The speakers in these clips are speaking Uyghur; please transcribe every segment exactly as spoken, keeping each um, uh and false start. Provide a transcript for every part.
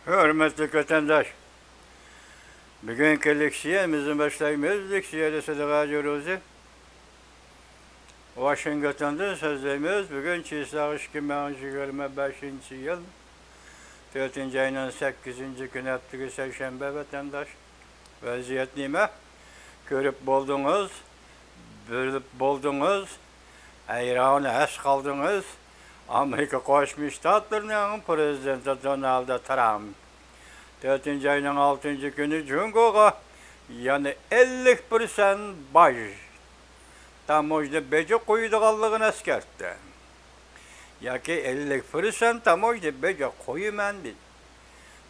ھۆرمەتلىك ۋەتەنداش، بۈگۈنكى لېكسىيەمىزنى باشلايمىز. لېكسىيەدە سىدىق ھاجى روزى. ۋاشىنگتوندىن سۆزلەيمىز. بۈگۈن چىسلاغ ئىككى مىڭ يىگىرمە بەشىنچى يىل، تۆتىنچى ئاينىڭ سەككىزىنچى كۈنى، ھەپتىگە سەيشەنبە. ۋەتەنداش، ۋەزىيەت نېمە؟ كۆرۈپ بولدىڭىز، بىلىپ بولدىڭىز، ھەيران ھەس قالدىڭىز. ئامېرىكا قوشما شتاتلىرىنىڭ پرېزىدېنتى دونالد ترامپ تۆتىنچى ئاينىڭ ئالتىنچى كۈنى جۇڭگوغا يەنە ئەللىك پىرسەنت باج، تاموژنا بېجى قويىدىغانلىقىنى ئەسكەرتتى. ياكى ئەللىك پىرسەنت تاموژنا بېجى قويىمەن دېدى.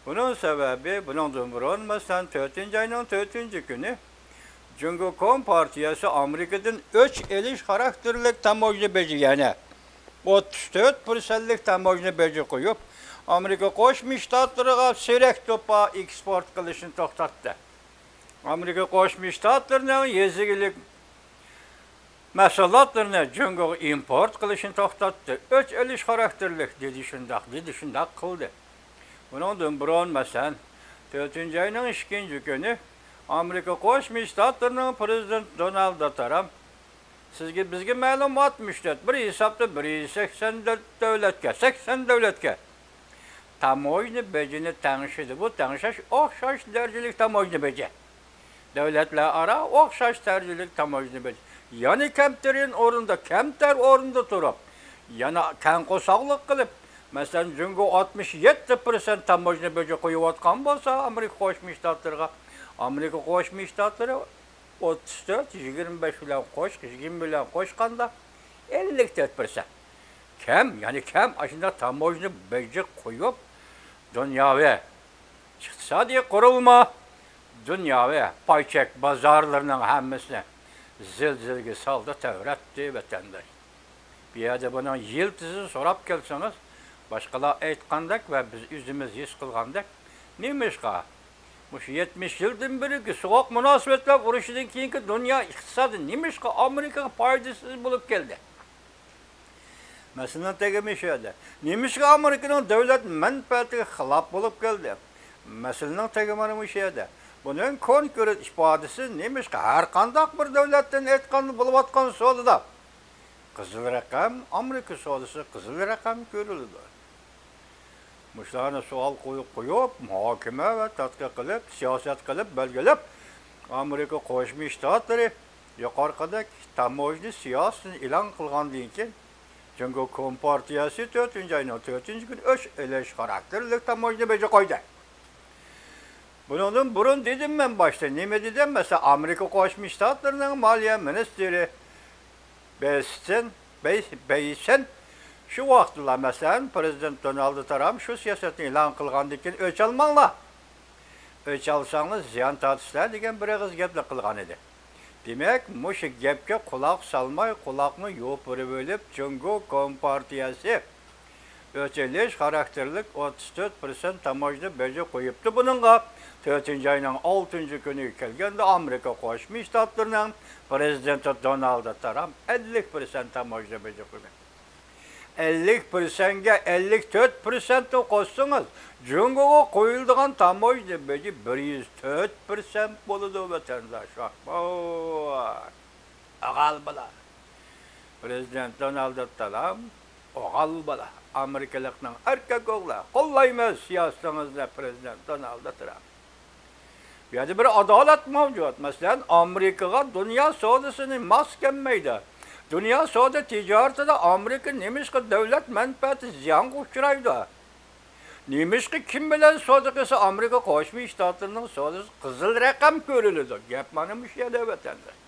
بۇنىڭ سەۋەبى، بۇنىڭدىن بۇرۇن، مەسىلەن، تۆتىنچى ئاينىڭ تۆتىنچى كۈنى جۇڭگو كومپارتىيەسى ئامېرىكىدىن ئۆچ ئېلىش خاراكتېرلىك تاموژنا بېجى، يەنى ئوتتۇز تۆت پىرسەنتلىك تاموژنا بېجى قويۇپ، ئامېرىكا قوشما شتاتلىرىغا سېرەك توپا ئېكسپورت قىلىشنى توختاتتى. ئامېرىكا قوشما شتاتلىرىنىڭ يېزا ئىگىلىك مەھسۇلاتلىرىنى جۇڭگوغا ئىمپورت قىلىشنى توختاتتى. ئۆچ ئېلىش خاراكتېرلىك، دېدى شۇنداق، دېدى شۇنداق قىلدى. بۇنىڭدىن بۇرۇن، مەسىلەن، تۆتىنچى ئاينىڭ ئىككىنچى كۈنى ئامېرىكا قوشما شتاتلىرىنىڭ پرېزىدېنتى دونالد ترامپ، سىزگە، بىزگە مەلۇم، ئاتمىش تۆت، بىر ھېسابتا بىر يۈز سەكسەن دۆلەتكە، سەكسەن دۆلەتكە تاموژنا بېجىنى تەڭشىدى. بۇ تەڭشەش ئوخشاش دەرىجىلىك تاموژنا بېجى. دۆلەتلەر ئارا ئوخشاش دەرىجىلىك تاموژنا بېجى. يەنى كەمتەرىن ئورۇندا، كەمتەر ئورۇندا تۇرۇپ، يەنە كەڭ قورساقلىق قىلىپ، مەسىلەن، جۇڭگو ئاتمىش يەتتە پىرسەنت تاموژنا بېجى قويۇۋاتقان بولسا ئامېرىكا قوشما شتاتلىرىغا، ئامېرىكا قوشما شتاتلىرى ئوتتۇز تۆت، يىگىرمە بەش بىلەن قوش-، يىگىرمە بىلەن قوشقاندا ئەللىك تۆت پىرسەنت. كەم، يەنى كەم ئاشۇنداق تاموژنا بېجى قويۇپ، دۇنياۋى ئىقتىسادىي قۇرۇلما، دۇنياۋى پاي چەك بازارلىرىنىڭ ھەممىسىنى زىلزىلىگە سالدى، تەۋرەتتى، ۋەتەنداش. بۇ يەردە بۇنىڭ يىلتىزىنى سوراپ كەلسىڭىز، باشقىلار ئېيتقاندەك ۋە بىز ئۆزىمىز ھېس قىلغاندەك، نېمىشقا مۇشۇ يەتمىش يىلدىن بېرىكى سوغۇق مۇناسىۋەتلەر ئۇرۇشىدىن كېيىنكى دۇنيا ئىقتىسادى نېمىشقا ئامېرىكىغا پايدىسىز بولۇپ كەلدى؟ مەسىلىنىڭ تېگى مۇشۇ يەردە. نېمىشقا ئامېرىكىنىڭ دۆلەت مەنپەئەتىگە خىلاپ بولۇپ كەلدى؟ مەسىلىنىڭ تېگى مانا مۇشۇ يەردە. بۇنىڭ كونكرېت ئىپادىسى نېمىشقا ھەر قانداق بىر دۆلەتتىن ئېيتقاندا بولۇۋاتقان سودىدا قىزىل رەقەم، ئامېرىكا سودىسى قىزىل رەقەم كۆرۈلىدۇ؟ مۇشۇلارنى سوئال قويۇپ، قويۇپ، مۇھاكىمە ۋە تەتقىق قىلىپ، سىياسەت قىلىپ، بەلگىلەپ، ئامېرىكا قوشما شتاتلىرى يۇقىرىقىدەك تاموژنا سىياسىتىنى ئېلان قىلغاندىن كېيىن، جۇڭگو كومپارتىيەسى تۆتىنچى ئاينىڭ تۆتىنچى كۈنى ئۆچ ئېلىش خاراكتېرلىك تاموژنا بېجى قويدى. بۇنىڭدىن بۇرۇن دېدىم مەن باشتا، نېمە دېدىم؟ مەسىلەن، ئامېرىكا قوشما شتاتلىرىنىڭ مالىيە مىنىستىرى بېيسېن، بېي-، بېيسېن شۇ ۋاقىتلا، مەسىلەن، پرېزىدېنت دونالد ترامپ شۇ سىياسەتنى ئېلان قىلغاندىن كېيىن، «ئۆچ ئالماڭلار، ئۆچ ئالساڭلار زىيان تارتىسىلەر» دېگەن بىر ئېغىز گەپنى قىلغان ئىدى. دېمەك، مۇشۇ گەپكە قۇلاق سالماي، قۇلاقنى يوپۇرۇۋېلىپ، جۇڭگو كومپارتىيەسى ئۆچ ئېلىش خاراكتېرلىك ئوتتۇز تۆت پىرسەنت تاموژنا بېجى قويۇپتۇ بۇنىڭغا. تۆتىنچى ئاينىڭ ئالتىنچى كۈنىگە كەلگەندە، ئامېرىكا قوشما شتاتلىرىنىڭ پرېزىدېنتى دونالد ترامپ ئەللىك پىرسەنت تاموژنا بېجى قويدى. ئەللىك پىرسەنتكە ئەللىك تۆت پىرسەنتنى قوشسىڭىز، جۇڭگوغا قويۇلىدىغان تاموژنا بېجى بىر يۈز تۆت پىرسەنت بولىدۇ، ۋەتەنداش. ئوغۇل بالا. پرېزىدېنت دونالد ترامپ، ئوغۇل بالا. ئامېرىكىلىقنىڭ ئەركەك ئوغلى. قوللايمىز سىياسىتىڭىزنى، پرېزىدېنت دونالد ترامپ. بۇ يەردە بىر ئادالەت مەۋجۇت. مەسىلەن، ئامېرىكىغا دۇنيا سودىسىنى ماس كەلمەيدۇ. دۇنيا سودا تىجارىتىدە ئامېرىكا نېمىشقا دۆلەت مەنپەئەتى زىيانغا ئۇچرايدۇ؟ نېمىشقا كىم بىلەن سودا قىلسا ئامېرىكا قوشما شتاتلىرىنىڭ سودىسى قىزىل رەقەم كۆرۈلىدۇ؟ گەپ مانا مۇشۇ يەردە، ۋەتەنداش.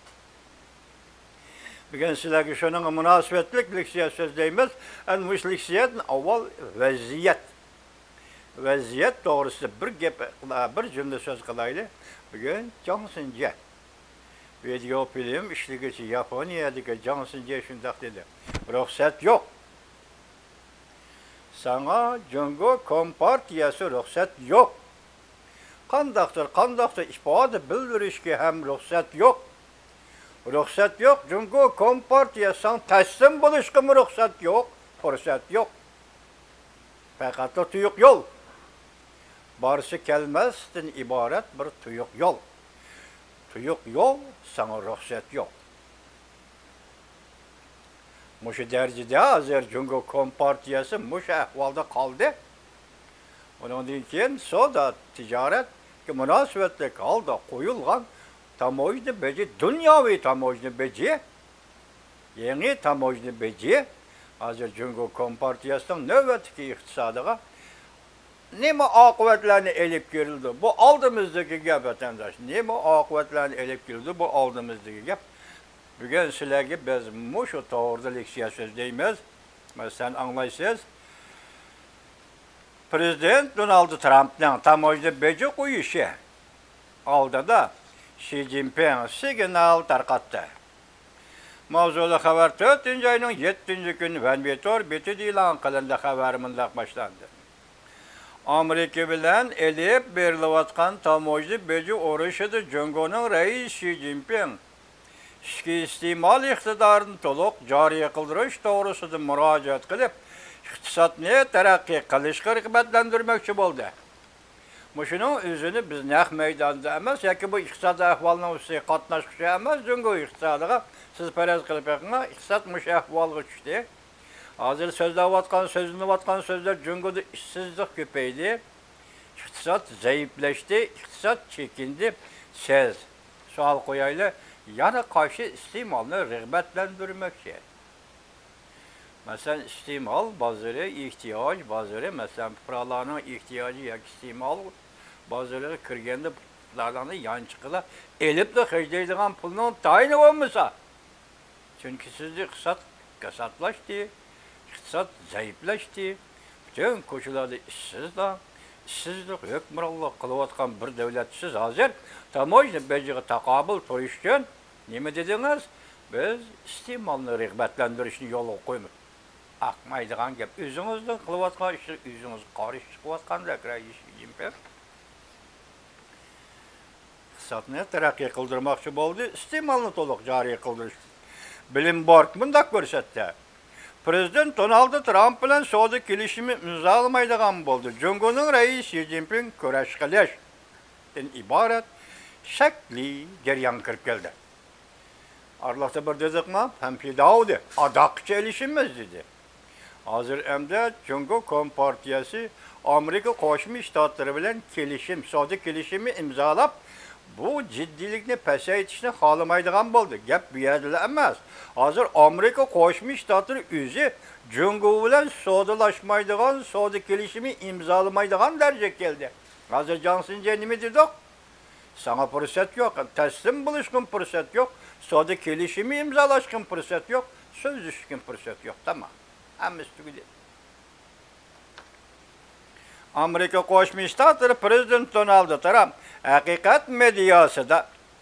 بۈگۈن سىلەرگە شۇنىڭغا مۇناسىۋەتلىك لېكسىيە سۆزلەيمىز. ئەنە مۇشۇ لېكسىيەدىن ئاۋۋال ۋەزىيەت، ۋەزىيەت توغرىسىدا بىر گەپ، بىر جۈملە سۆز قىلايلى. بۈگۈن جاڭ سىنجيە، ۋىدېئو فىلىم ئىشلىگۈچى ياپونىيەدىكى جاڭ سىنجيە شۇنداق دېدى: «رۇخسەت يوق. ساڭا جۇڭگو كومپارتىيەسى رۇخسەت يوق. قانداقتۇر، قانداقتۇر ئىپادە بىلدۈرۈشكە ھەم رۇخسەت يوق. رۇخسەت يوق، جۇڭگو كومپارتىيەسى ساڭا تەسلىم بولۇشقىمۇ رۇخسەت يوق، پۇرسەت يوق. پەقەتلا تۇيۇق يول. بارسا كەلمەستىن ئىبارەت بىر تۇيۇق يول. تۇيۇق يول، ساڭا رۇخسەت يوق. مۇشۇ دەرىجىدە ھازىر جۇڭگو كومپارتىيەسى مۇشۇ ئەھۋالدا قالدى. ئۇنىڭدىن كېيىن سودا تىجارەتكە مۇناسىۋەتلىك ھالدا قويۇلغان تاموژنا بېجى، دۇنياۋى تاموژنا بېجى، يېڭى تاموژنا بېجى ھازىر جۇڭگو كومپارتىيەسىنىڭ نۆۋەتتىكى ئىقتىسادىغا نېمە ئاقىۋەتلەرنى ئېلىپ كېلىدۇ؟ بۇ ئالدىمىزدىكى گەپ، ۋەتەنداش. نېمە ئاقىۋەتلەرنى ئېلىپ كېلىدۇ؟ بۇ ئالدىمىزدىكى گەپ. بۈگۈن سىلەرگە بىز مۇشۇ توغرىدا لېكسىيە سۆزلەيمىز. سەن ئاڭلايسىز. پرېزىدېنت دونالد ترامپنىڭ تاموژنا بېجى قويۇشى ئالدىدا شى جىنپىڭ سىگنال تارقاتتى. ماۋزۇلۇق خەۋەر تۆتىنچى ئاينىڭ يەتتىنچى كۈنى ۋەنۋېتور بېتىدە ئېلان قىلىندى. خەۋەر مۇنداق باشلاندى. ئامېرىكا بىلەن ئېلىپ بېرىلىۋاتقان تاموژنا بېجى ئۇرۇشىدا جۇڭگونىڭ رەئىسى شى جىنپىڭ ئىچكى ئىستېمال ئىقتىدارىنى تولۇق جارى قىلدۇرۇش توغرىسىدا مۇراجىئەت قىلىپ، ئىقتىسادنى تەرەققىي قىلىشقا رىغبەتلەندۈرمەكچى بولدى. مۇشۇنىڭ ئۆزىنى بىز نەق مەيداندا ئەمەس ياكى بۇ ئىقتىساد ئەھۋالىنىڭ ئۈستىگە قاتناشقۇچى ئەمەس، جۇڭگو ئىقتىسادىغا، سىز پەرەز قىلىپ بېقىڭ، ئىقتىساد مۇشۇ ئەھۋالغا چۈشتى. ھازىر سۆزلەۋاتقان، سۆزلىنىۋاتقان سۆزلەر، جۇڭگودا ئىشسىزلىق كۆپەيدى، ئىقتىساد زەئىپلەشتى، ئىقتىساد چېكىندى. سىز، سوئال قويايلى، يەنە قايسى ئىستېمالنى رىغبەتلەندۈرمەكچى؟ مەسىلەن، ئىستېمال بازىرى، ئېھتىياج بازىرى، مەسىلەن، پۇقرالارنىڭ ئېھتىياجى ياكى ئىستېمال بازىرىغا كىرگەندە، پۇقرالارنى يانچۇقىدا ئېلىپلا خەجلەيدىغان پۇلنىڭ تايىنى بولمىسا، چۈنكى سىزدە ئىقتىساد كاساتلاشتى، ئىقتىساد زەئىپلەشتى، پۈتۈن كوچىلاردا ئىشسىزلار، ئىشسىزلىق، ھۆكۈمرانلىق قىلىۋاتقان بىر دۆلەت سىز ھازىر تاموژنا بېجىغا تاقابىل تۇرۇش ئۈچۈن نېمە دېدىڭىز؟ بىز ئىستېمالنى رىغبەتلەندۈرۈشنى يولغا قويىمىز. ئاقمايدىغان گەپ. ئۆزىڭىزنىڭ قىلىۋاتقان ئىشىغا ئۆزىڭىز قارشى چىقىۋاتقاندەك، رەئىس شى جىنپىڭ. ئىقتىسادنى تەرەققىي قىلدۇرماقچى بولدى، ئىستېمالنى تولۇق جارى قىلدۇرۇش. بلومبېرگ مۇنداق كۆرسەتتى. پرېزىدېنت دونالد ترامپ بىلەن سودا كېلىشىمى ئىمزالىمايدىغان بولدى. جۇڭگونىڭ رەئىسى شى جىنپىڭ كۈرەش قىلىشتىن ئىبارەت شەكلىي جەريانغا كىرىپ كەلدى. ئارىلىقتا بىر دېدۇقما، پەمپىداۋ دېدى، ئاداققىچە ئېلىشىمىز دېدى. ھازىر ئەمدى جۇڭگو كومپارتىيەسى ئامېرىكا قوشما شتاتلىرى بىلەن كېلىشىم، سودا كېلىشىمى ئىمزالاپ، بۇ جىددىيلىكنى پەسەيتىشنى خالىمايدىغان بولدى. گەپ بۇ يەردىلا ئەمەس. ھازىر ئامېرىكا قوشما شتاتلىرى ئۆزى جۇڭگو بىلەن سودىلاشمايدىغان، سودا كېلىشىمى ئىمزالىمايدىغان دەرىجىگە كەلدى. ھازىر جاڭ سىنجې نېمە دېدۇق؟ ساڭا پۇرسەت يوق، تەسلىم بولۇشقىمۇ پۇرسەت يوق، سودا كېلىشىمى ئىمزالاشقىمۇ پۇرسەت يوق، سۆزلىشىشكىمۇ پۇرسەت يوق. تامام. ھەممىسى تۈگىدى. ئامېرىكا قوشما شتاتلىرى پرېزىدېنت دونالد ترامپ ھەقىقەت مېدىياسىدا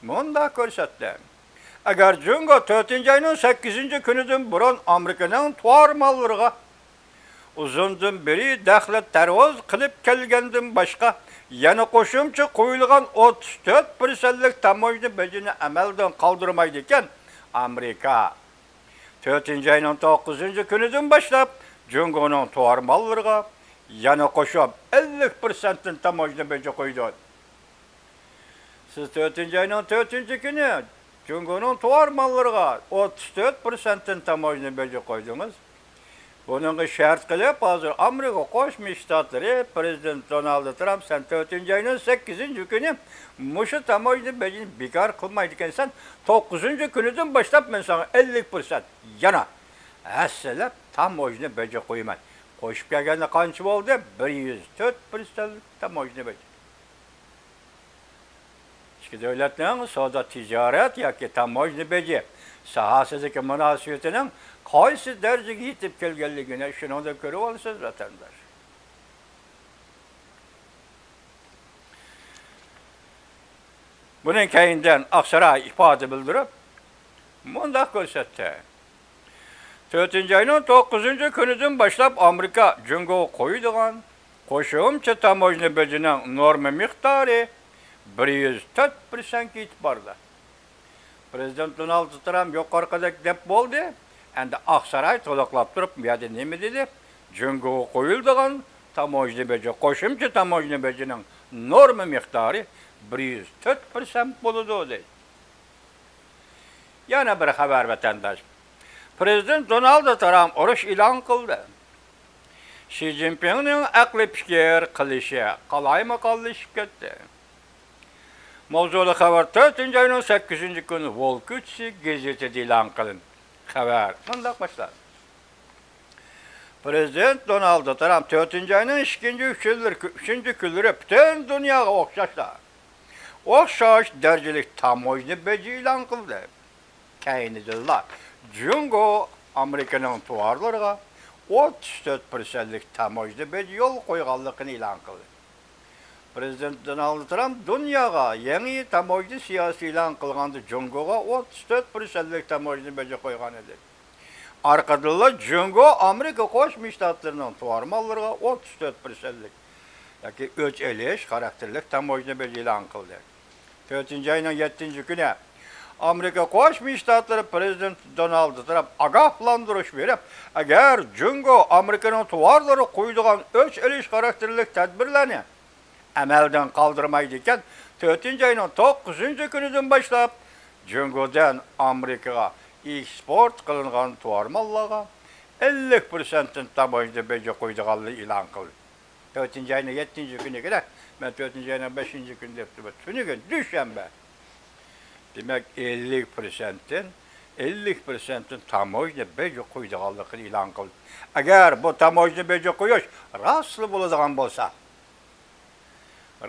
مۇنداق كۆرسەتتى. ئەگەر جۇڭگو تۆتىنچى ئاينىڭ سەككىزىنچى كۈنىدىن بۇرۇن ئامېرىكىنىڭ تور ماللىرىغا ئۇزۇندىن بېرى دەخلى تەرۇز قىلىپ كەلگەندىن باشقا، يەنە قوشۇمچە قويۇلغان ئوتتۇز تۆت پىرسەنتلىك تاموژنا بېجىنى ئەمەلدىن قالدۇرمايدىكەن، ئامېرىكا تۆتىنچى ئاينىڭ توققۇزىنچى كۈنىدىن باشلاپ جۇڭگونىڭ تور ماللىرىغا يەنە قوشۇپ ئەللىك پىرسەنتتىن تاموژنا بېجى قويىدۇ. سىز تۆتىنچى ئاينىڭ تۆتىنچى كۈنى جۇڭگونىڭ تور ماللىرىغا ئوتتۇز تۆت پىرسەنتتىن تاموژنا بېجى قويدىڭىز. بۇنىڭغا شەرت قىلىپ، ھازىر ئامېرىكا قوشما شتاتلىرى پرېزىدېنت دونالد ترامپ، سەن تۆتىنچى ئاينىڭ سەككىزىنچى كۈنى مۇشۇ تاموژنا بېجىنى بىكار قىلمايدىكەنسەن، توققۇزىنچى كۈنىدىن باشلاپ مەن ساڭا ئەللىك پىرسەنت يەنە ھەسسىلەپ تاموژنا بېجى قويىمەن. قوشۇپ كەلگەندە قانچە بولدى؟ بىر يۈز تۆت پىرسەنتلىك تاموژنا بېجى. ئىككى دۆلەتنىڭ سودا تىجارەت ياكى تاموژنا بېجى ساھەسىدىكى مۇناسىۋىتىنىڭ قايسى دەرىجىگە يېتىپ كەلگەنلىكىنى شۇنىڭدىن كۆرۈۋالىسىز، ۋەتەنداش. بۇنىڭ كەينىدىن ئاقساراي ئىپادە بىلدۈرۈپ، مۇنداق كۆرسەتتى. تۆتىنچى ئاينىڭ توققۇزىنچى كۈنىدىن باشلاپ ئامېرىكا جۇڭگوغا قويىدىغان قوشۇمچە تاموژنا بېجىنىڭ نورما مىقدارى بىر يۈز تۆت پىرسەنتكە يېتىپ باردى. پرېزىدېنت دونالد ترامپ يۇقىرىقىدەك دەپ بولدى. ئەمدى ئاقساراي تولۇقلاپ تۇرۇپ، بۇ يەردە نېمە دېدى؟ جۇڭگوغا قويۇلىدىغان تاموژنا بېجى، قوشۇمچە تاموژنا بېجىنىڭ نورما مىقدارى بىر يۈز تۆت پىرسەنت بولىدۇ، دەيدۇ. يەنە بىر خەۋەر، ۋەتەنداش. پىرېزىدېنت دونالد ترامپ ئۇرۇش ئېلان قىلدى. شى جىنپىڭنىڭ ئەقلىي پىكىر قىلىشى قالايمىقانلىشىپ كەتتى. ماۋزۇلۇق خەۋەر تۆتىنچى ئاينىڭ سەككىزىنچى كۈنى ۋول كۈچىسى گېزىتىدە ئېلان قىلىندى. خەۋەر مۇنداق باشلاندى. پىرېزىدېنت دونالد ترامپ تۆتىنچى ئاينىڭ ئىككىنچى، ئۈچىنچى، ئۈچىنچى كۈنلىرى پۈتۈن دۇنياغا ئوخشاشلا، ئوخشاش دەرىجىلىك تاموژنا بېجى ئېلان قىلدى. كەينىدىنلا جۇڭگو ئامېرىكىنىڭ توۋارلىرىغا ئوتتۇز تۆت پىرسەنتلىك تاموژنا بېجى يولغا قويغانلىقىنى ئېلان قىلدى. پىرېزىدېنت دونالد ترامپ دۇنياغا يېڭى تاموژنا سىياسىتى ئېلان قىلغاندا، جۇڭگوغا ئوتتۇز تۆت پىرسەنتلىك تاموژنا بېجى قويغان ئىدى. ئارقىدىنلا جۇڭگو ئامېرىكا قوشما شتاتلىرىنىڭ توۋار ماللىرىغا ئوتتۇز تۆت پىرسەنتلىك ياكى ئۆچ ئېلىش خاراكتېرلىك تاموژنا بېجى ئېلان قىلدى. تۆتىنچى ئاينىڭ يەتتىنچى كۈنى ئامېرىكا قوشما شتاتلىرى پىرېزىدېنتى دونالد ترامپ ئاگاھلاندۇرۇش بېرىپ، ئەگەر جۇڭگو ئامېرىكىنىڭ توۋارلىرىغا قويىدىغان ئۆچ ئېلىش خاراكتېرلىك تەدبىرلەرنى ئەمەلدىن قالدۇرمايدىكەن، تۆتىنچى ئاينىڭ توققۇزىنچى كۈنىدىن باشلاپ جۇڭگودىن ئامېرىكىغا ئېكسپورت قىلىنغان توۋار ماللارغا ئەللىك پىرسەنتتىن تاموژنا بېجى قويىدىغانلىقىنى ئېلان قىلدى. تۆتىنچى ئاينىڭ يەتتىنچى كۈنى كېرەك. مەن تۆتىنچى ئاينىڭ بەشىنچى كۈنى دەپتىمەن. تۈنۈگۈن دۈشەنبە. دېمەك، ئەللىك پىرسەنتتىن، ئەللىك پىرسەنتتىن تاموژنا بېجى قويىدىغانلىقىنى ئېلان قىلدى. ئەگەر بۇ تاموژنا بېجى قويۇش راستلا بولىدىغان بولسا،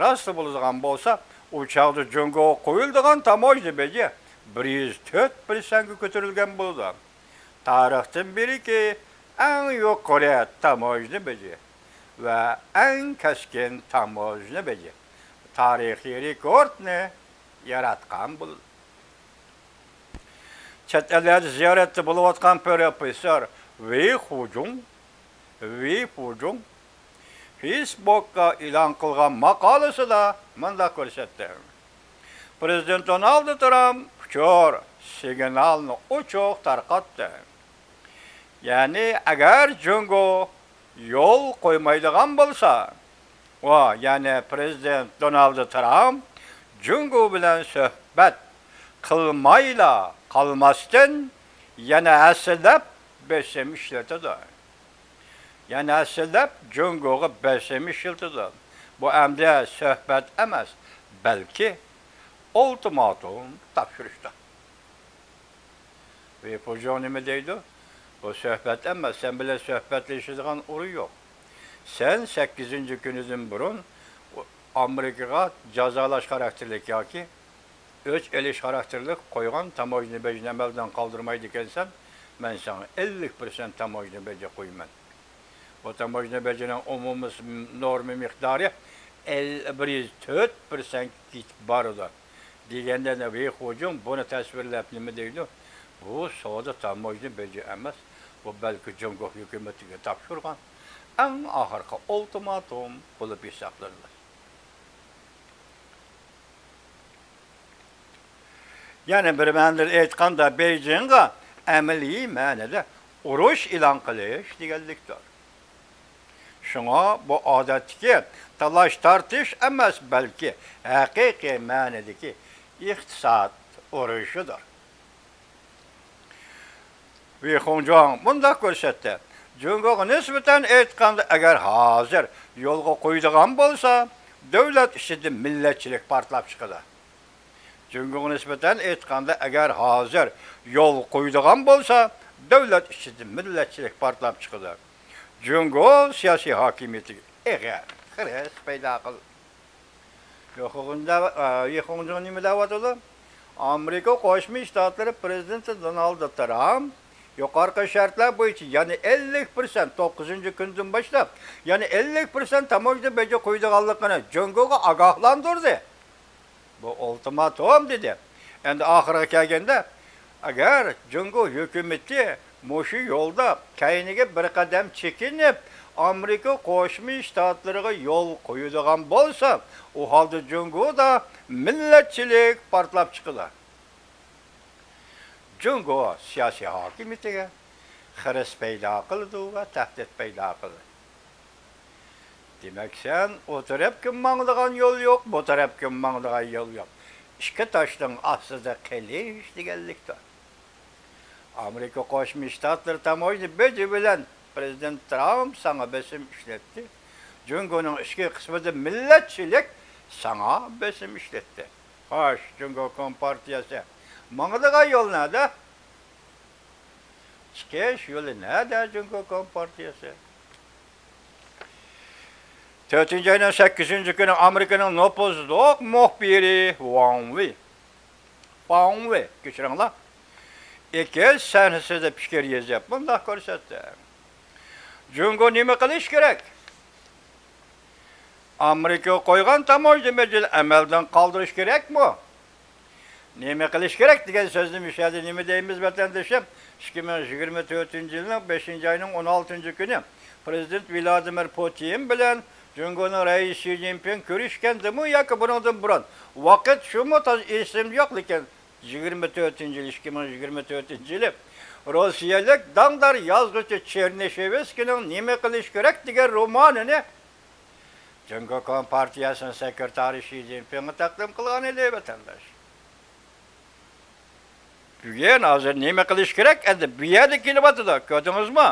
راستلا بولىدىغان بولسا، ئۇ چاغدا جۇڭگوغا قويۇلىدىغان تاموژنا بېجى بىر يۈز تۆت پىرسەنتكە كۆتۈرۈلگەن بولىدۇ. تارىختىن بېرىكى ئەڭ يۇقىرى تاموژنا بېجى ۋە ئەڭ كەسكىن تاموژنا بېجى تارىخىي رېكورتنى ياراتقان بولىدۇ. چەت ئەللەردە زىيارەتتە بولۇۋاتقان پروفېسسور ۋېي خۇجۇڭ، ۋېي خۇجۇڭ فېيسبوكقا ئېلان قىلغان ماقالىسىدا مۇنداق كۆرسەتتى. پىرېزىدېنت دونالد ترامپ ئۇچۇر سىگنالنى ئوچۇق تارقاتتى. يەنى، ئەگەر جۇڭگو يول قويمايدىغان بولسا، ئۇ، يەنى پىرېزىدېنت دونالد ترامپ جۇڭگو بىلەن سۆھبەت قىلمايلا قالماستىن، يەنە ھەسسىلەپ بېسىم ئىشلىتىدۇ. يەنە ھەسسىلەپ جۇڭگوغا بېسىم ئىشلىتىدۇ. بۇ ئەمدى سۆھبەت ئەمەس، بەلكى ئۇلتىماتوم تاپشۇرۇشتۇر. ۋېي فۇجۇڭ نېمە دەيدۇ؟ بۇ سۆھبەت ئەمەس، سەن بىلەن سۆھبەتلىشىدىغان ئورۇن يوق. سەن سەككىزىنچى كۈنىدىن بۇرۇن ئامېرىكىغا جازالاش خاراكتېرلىك ياكى ئۆچ ئېلىش خاراكتېرلىك قويغان تاموژنا بېجىنى ئەمەلدىن قالدۇرمايدىكەنسەن، مەن ساڭا ئەللىك پىرسەنت تاموژنا بېجى قويىمەن. بۇ تاموژنا بېجىنىڭ ئومۇمىي نورما مىقدارى ئەل-، بىر يۈز تۆت پىرسەنتكە يېتىپ بارىدۇ. دېگەندە ۋېي خۇجۇڭ بۇنى تەسۋىرلەپ نېمە دەيدۇ؟ بۇ سودا تاموژنا بېجى ئەمەس، بۇ بەلكى جۇڭگو ھۆكۈمىتىگە تاپشۇرغان ئەڭ ئاخىرقى ئۇلتىماتوم بولۇپ ھېسابلىنىدۇ. يەنە بىر مەنىدە ئېيتقاندا، بېيجىڭغا ئەمەلىي مەنىدە ئۇرۇش ئېلان قىلىش دېگەنلىكتۇر. شۇڭا بۇ ئادەتتىكى تالاش-تارتىش ئەمەس، بەلكى ھەقىقىي مەنىدىكى ئىقتىساد ئۇرۇشىدۇر. ۋېي خۇڭجۇڭ مۇنداق كۆرسەتتى، جۇڭگوغا نىسبەتەن ئېيتقاندا، ئەگەر ھازىر يولغا قويىدىغان بولسا، دۆلەت ئىچىدە مىللەتچىلىك پارتلاپ چىقىدۇ. جۇڭگوغا نىسبەتەن ئېيتقاندا، ئەگەر ھازىر يول قويىدىغان بولسا، دۆلەت ئىچىدە مىللەتچىلىك پارتلاپ چىقىدۇ. جۇڭگو سىياسىي ھاكىمىيىتىگە ئېغىر خىرىس پەيدا قىلىدۇ. يوخۇغۇندا، ئە، يوخۇڭجۇڭ نېمە دەۋاتىدۇ؟ ئامېرىكا قوشما شتاتلىرى پىرېزىدېنتى دونالد ترامپ يۇقىرىقى شەرتلەر بويىچە يەنە ئەللىك پىرسەنت، توققۇزىنچى كۈندىن باشلاپ يەنە ئەللىك پىرسەنت تاموژنا بېجى قويىدىغانلىقىنى جۇڭگوغا ئاگاھلاندۇردى. بۇ ئۇلتىماتوم دېدى. ئەمدى ئاخىرىغا كەلگەندە، ئەگەر جۇڭگو ھۆكۈمىتى مۇشۇ يولدا كەينىگە بىر قەدەم چېكىنىپ، ئامېرىكا قوشما شتاتلىرىغا يول قويىدىغان بولسا، ئۇ ھالدا جۇڭگودا مىللەتچىلىك پارتلاپ چىقىدۇ. جۇڭگو سىياسىي ھاكىمىيىتىگە خىرىس پەيدا قىلىدۇ ۋە تەھدىت پەيدا قىلىدۇ. دېمەك، سەن ئۇ تەرەپكە ماڭىدىغان يول يوق، بۇ تەرەپكە ماڭىدىغان يول يوق. ئىككى تاشنىڭ ئاستىدا قېلىش دېگەنلىكتۇر. ئامېرىكا قوشما شتاتلىرى تاموژنا بېجى بىلەن پىرېزىدېنت ترامپ ساڭا بېسىم ئىشلەتتى. جۇڭگونىڭ ئىچكى قىسمىدا مىللەتچىلىك ساڭا بېسىم ئىشلەتتى. خوش، جۇڭگو كومپارتىيەسى ماڭىدىغان يول نەدە؟ چىقىش يولى نەدە جۇڭگو كومپارتىيەسى؟ تۆتىنچى ئاينىڭ سەككىزىنچى كۈنى ئامېرىكىنىڭ نوپۇزلۇق مۇخبىرى ۋاڭ ۋېي، ۋاڭ ۋېي، كەچۈرۈڭلار، ئېكىز سەھنىسىدە پىكىر يېزىپ مۇنداق كۆرسەتتى: جۇڭگو نېمە قىلىش كېرەك؟ ئامېرىكا قويغان تاموژنا بېجىنى ئەمەلدىن قالدۇرۇش كېرەكمۇ؟ نېمە قىلىش كېرەك دېگەن سۆزنى مۇشۇ يەردە نېمە دەيمىز، ۋەتەندىشىم؟ ئىككى مىڭ يىگىرمە تۆتىنچى يىلنىڭ بەشىنچى ئاينىڭ ئون ئالتىنچى كۈنى پىرېزىدېنت ۋلادىمىر پۇتىن بىلەن جۇڭگونىڭ رەئىسى شى جىنپىڭ كۆرۈشكەندىمۇ ياكى بۇنىڭدىن بۇرۇن، ۋاقىت شۇمۇ تازا ئېسىمدە يوق، لېكىن يىگىرمە تۆتىنچى يىل، ئىككى مىڭ يىگىرمە تۆتىنچى يىلى روسىيەلىك داڭدار يازغۇچى چېرنىشېۋسكىينىڭ نېمە قىلىش كېرەك دېگەن رومانىنى جۇڭگو كومپارتىيەسىنىڭ سېكرېتارى شى جىنپىڭغا تەقدىم قىلغان ئىدى، ۋەتەنداش. بۈگۈن ھازىر نېمە قىلىش كېرەك؟ ئەمدى بۇ يەردە كېلىۋاتىدۇ، كۆردىڭىزمۇ؟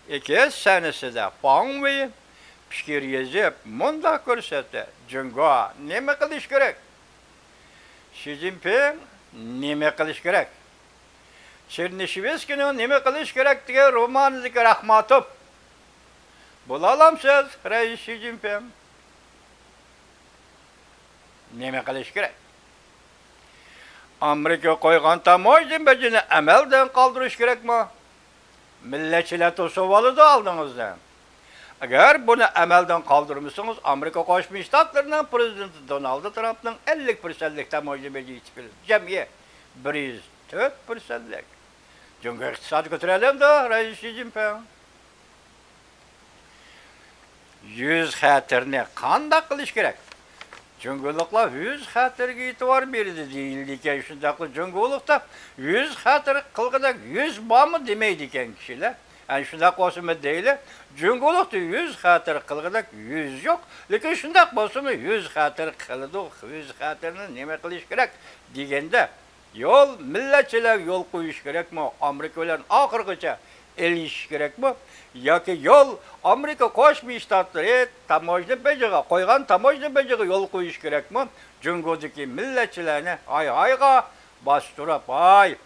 ئېكىز سەھنىسىدە ۋاڭ ۋېي پىكىر يېزىپ مۇنداق كۆرسەتتى: جۇڭگو نېمە قىلىش كېرەك؟ شى جىنپىڭ نېمە قىلىش كېرەك؟ چېرنىشېۋسكىينىڭ نېمە قىلىش كېرەك دېگەن رومانىدىكى راخماتوف. بولالامسىز، رەئىس شى جىنپىڭ؟ نېمە قىلىش كېرەك؟ ئامېرىكا قويغان تاموژنا بېجىنى ئەمەلدىن قالدۇرۇش كېرەكمۇ؟ مىللەتچىلەر توسۇۋالىدۇ ئالدىڭىزدا. ئەگەر بۇنى ئەمەلدىن قالدۇرمىسىڭىز، ئامېرىكا قوشما شتاتلىرىنىڭ پىرېزىدېنتى دونالد ترامپنىڭ ئەللىك پىرسەنتلىك تاموژنا بېجى يېتىپ كېلىدۇ. جەمئىي بىر يۈز تۆت پىرسەنتلىك. جۇڭگو ئىقتىسادى كۆتۈرەلەمدۇ، رەئىس شى جىنپىڭ؟ يۈز خەتىرىنى قانداق قىلىش كېرەك؟ جۇڭگولۇقلار يۈز خەتىرىگە ئېتىبار بېرىدۇ دېيىلىدىكەن. شۇنداقلا جۇڭگولۇقتا يۈز خەتىر قىلغۇدەك يۈز بارمۇ دېمەيدىكەن كىشىلەر. ئەنە شۇنداق بولسىمۇ دەيلى، جۇڭگولۇقتا يۈز خەتىر قىلغۇدەك يۈز يوق. لېكىن شۇنداق بولسىمۇ يۈز خەتىر قىلىدۇ. يۈز خەتىرنى نېمە قىلىش كېرەك دېگەندە، يول مىللەتچىلەرگە يول قويۇش كېرەكمۇ؟ ئامېرىكا بىلەن ئاخىرغىچە ئېلىشىش كېرەكمۇ؟ ياكى يول ئامېرىكا قوشما شتاتلىرى تاموژنا بېجىغا، قويغان تاموژنا بېجىغا يول قويۇش كېرەكمۇ؟ جۇڭگودىكى مىللەتچىلەرنى ھاي ھايغا باستۇرۇپ، ھاي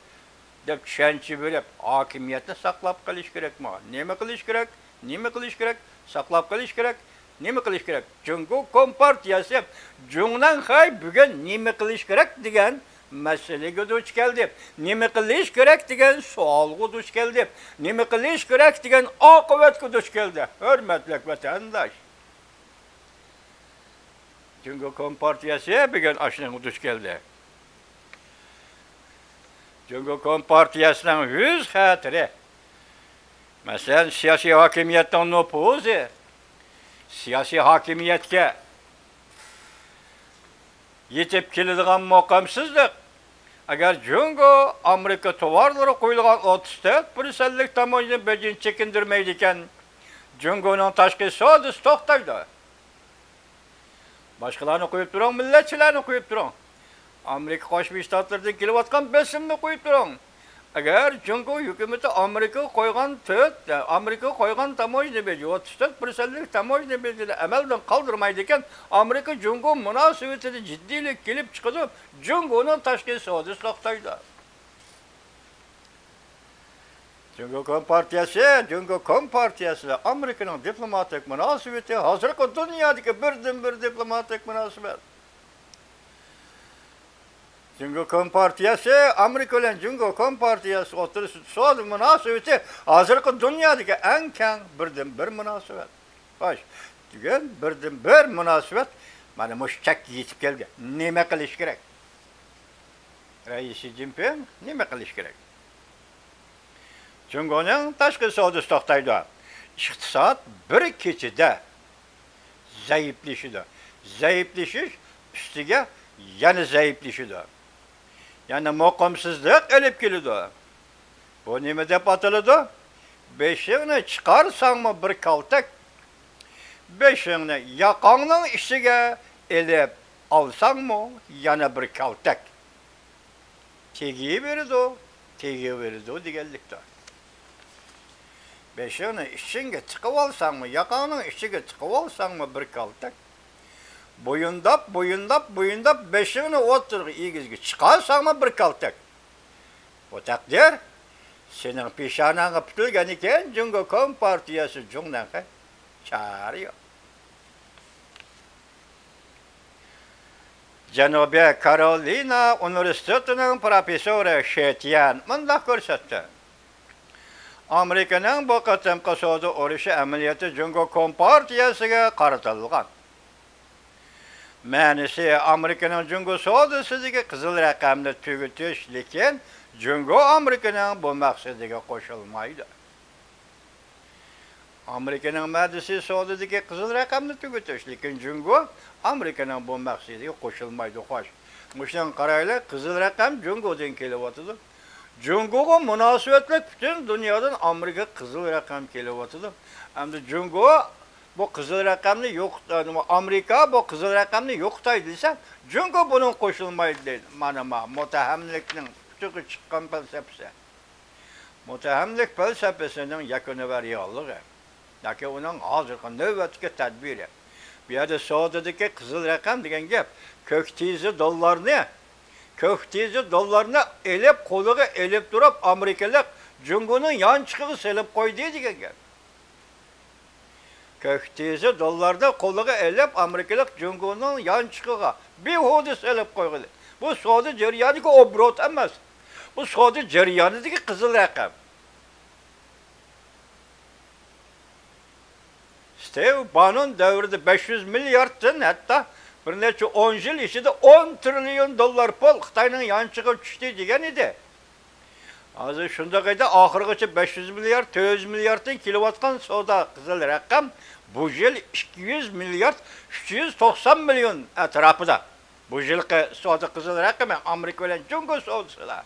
دەپ چۈشەنچە بېرىپ، ھاكىمىيەتنى ساقلاپ قېلىش كېرەكمۇ؟ نېمە قىلىش كېرەك؟ نېمە قىلىش كېرەك؟ ساقلاپ قېلىش كېرەك. نېمە قىلىش كېرەك؟ جۇڭگو كومپارتىيەسى جۇڭنەنخەي بۈگۈن نېمە قىلىش كېرەك دېگەن مەسىلىگە دۇچ كەلدى. نېمە قىلىش كېرەك دېگەن سوئالغا دۇچ كەلدى. نېمە قىلىش كېرەك دېگەن ئاقىۋەتكە دۇچ كەلدى. ھۆرمەتلىك ۋەتەنداش، جۇڭگو كومپارتىيەسى بۈگۈن ئاشۇنىڭغا دۇچ كەلدى. جۇڭگو كومپارتىيەسىنىڭ يۈز خەتىرى، مەسىلەن، سىياسىي ھاكىمىيەتنىڭ نوپۇزى، سىياسىي ھاكىمىيەتكە يېتىپ كېلىدىغان مۇقىمسىزلىق. ئەگەر جۇڭگو ئامېرىكا تاۋارلىرىغا قويۇلغان ئوتتۇز تۆت پىرسەنتلىك تاموژنا بېجىنى چېكىندۈرمەيدىكەن، جۇڭگونىڭ تاشقى سودىسى توختايدۇ. باشقىلارنى قويۇپ تۇرۇڭ، مىللەتچىلەرنى قويۇپ تۇرۇڭ. ئامېرىكا قوشما شتاتلىرىدىن كېلىۋاتقان بېسىمنى قويۇپ تۇرۇڭ. ئەگەر جۇڭگو ھۆكۈمىتى ئامېرىكىغا قويغان تۆت، ئامېرىكىغا قويغان تاموژنا بېجى، ئوتتۇز تۆت پىرسەنتلىك تاموژنا بېجىنى ئەمەلدىن قالدۇرمايدىكەن، ئامېرىكا جۇڭگو مۇناسىۋىتىدە جىددىيلىك كېلىپ چىقىدۇ، جۇڭگونىڭ تاشقى سودىسى توختايدۇ. جۇڭگو كومپارتىيەسى، جۇڭگو كومپارتىيەسى بىلەن ئامېرىكىنىڭ دىپلوماتىك مۇناسىۋىتى ھازىرقى دۇنيادىكى بىردىنبىر دىپلوماتىك مۇناسىۋەت. جۇڭگو كومپارتىيەسى، ئامېرىكا بىلەن جۇڭگو كومپارتىيەسى ئوتتۇرىسىدا سودا مۇناسىۋىتى ھازىرقى دۇنيادىكى ئەڭ كەڭ بىردىنبىر مۇناسىۋەت. خوش، بۈگۈن بىردىنبىر مۇناسىۋەت مانا مۇشۇ چەككە يېتىپ كەلدى. نېمە قىلىش كېرەك؟ رەئىس شى جىنپىڭ نېمە قىلىش كېرەك؟ جۇڭگونىڭ تاشقى سودىسى توختايدۇ. ئىقتىساد بىر كېچىدە زەئىپلىشىدۇ. زەئىپلىشىش ئۈستىگە يەنە زەئىپلىشىدۇ. يەنە مۇقىمسىزلىق ئېلىپ كېلىدۇ. بۇ نېمە دەپ ئاتىلىدۇ؟ بېشىڭنى چىقارساڭمۇ بىر كالتەك، بېشىڭنى ياقاڭنىڭ ئىچىگە ئېلىپ ئالساڭمۇ يەنە بىر كالتەك. تېگىۋېرىدۇ، تېگىۋېرىدۇ دېگەنلىكتۇر. بېشىڭنى ئىچىڭگە تىقىۋالساڭمۇ، ياقاڭنىڭ ئىچىگە تىقىۋالساڭمۇ بىر كالتەك. بويۇنداپ، بويۇنداپ، بويۇنداپ بېشىڭنى ئوتتۇرىغا ئېگىزگە چىقارساڭمۇ بىر كالتەك. بۇ تەقدىر سېنىڭ پېشانەڭگە پۈتۈلگەنىكەن، جۇڭگو كومپارتىيەسى جۇڭنەڭخەي. چارە يوق. جەنۇبىي كارولىنا ئۇنىۋېرسىتېتىنىڭ پروفېسسورى شېتيەن مۇنداق كۆرسەتتى: ئامېرىكىنىڭ بۇ قېتىمقى سودا ئۇرۇشى ئەمەلىيەتتە جۇڭگو كومپارتىيەسىگە قارىتىلغان. مەنىسى، ئامېرىكىنىڭ جۇڭگو سودىسىدىكى قىزىل رەقەمنى تۈگىتىش، لېكىن جۇڭگو ئامېرىكىنىڭ بۇ مەقسىتىگە قوشۇلمايدۇ. ئامېرىكىنىڭ مەدىسى سودىدىكى قىزىل رەقەمنى تۈگىتىش، لېكىن جۇڭگو ئامېرىكىنىڭ بۇ مەقسىتىگە قوشۇلمايدۇ. خوش، مۇشۇنىڭغا قارايلى، قىزىل رەقەم جۇڭگودىن كېلىۋاتىدۇ. جۇڭگوغا مۇناسىۋەتلىك پۈتۈن دۇنيادىن ئامېرىكا قىزىل رەقەم كېلىۋاتىدۇ. ئەمدى جۇڭگو بۇ قىزىل رەقەمنى يوق-، ئامېرىكا بۇ قىزىل رەقەمنى يوقىتاي دېسە، جۇڭگو بۇنىڭغا قوشۇلمايدۇ دەيدۇ. مانا ما مۇتتەھەملىكنىڭ پۇتىغا چىققان پەلسەپىسى. مۇتتەھەملىك پەلسەپىسىنىڭ يەكۈنى ۋە رېئاللىقى ياكى ئۇنىڭ ھازىرقى نۆۋەتتىكى تەدبىرى. بۇ يەردە سودىدىكى قىزىل رەقەم دېگەن گەپ، كۆك تېزە دوللارنى، كۆك تېزە دوللارنى ئېلىپ، قولىغا ئېلىپ تۇرۇپ، ئامېرىكىلىق جۇڭگونىڭ يانچۇقىغا سېلىپ قويدى دېگەن گەپ. كۆك تېزە دوللارنى قولىغا ئېلىپ، ئامېرىكىلىق جۇڭگونىڭ يانچۇقىغا بىھۇدە سېلىپ قويغىلى. بۇ سودا جەريانىدىكى ئوبوروت ئەمەس. بۇ سودا جەريانىدىكى قىزىل رەقەم. ستىۋ بانون دەۋرىدە بەش يۈز مىلياردتىن ھەتتا بىر نەچچە ئون يىل ئىچىدە ئون تىرىليون دوللار پۇل خىتاينىڭ يانچۇقىغا چۈشتى دېگەن ئىدى. ھازىر شۇنداق ئىدى، ئاخىرغىچە بەش يۈز مىليارد، تۆت يۈز مىلياردتىن كېلىۋاتقان سودا قىزىل رەقەم بۇ يىل ئىككى يۈز مىليارد ئۈچ يۈز توقسان مىليون ئەتراپىدا. بۇ يىلقى سودا قىزىل رەقىمى ئامېرىكا بىلەن جۇڭگو سودىسىدا.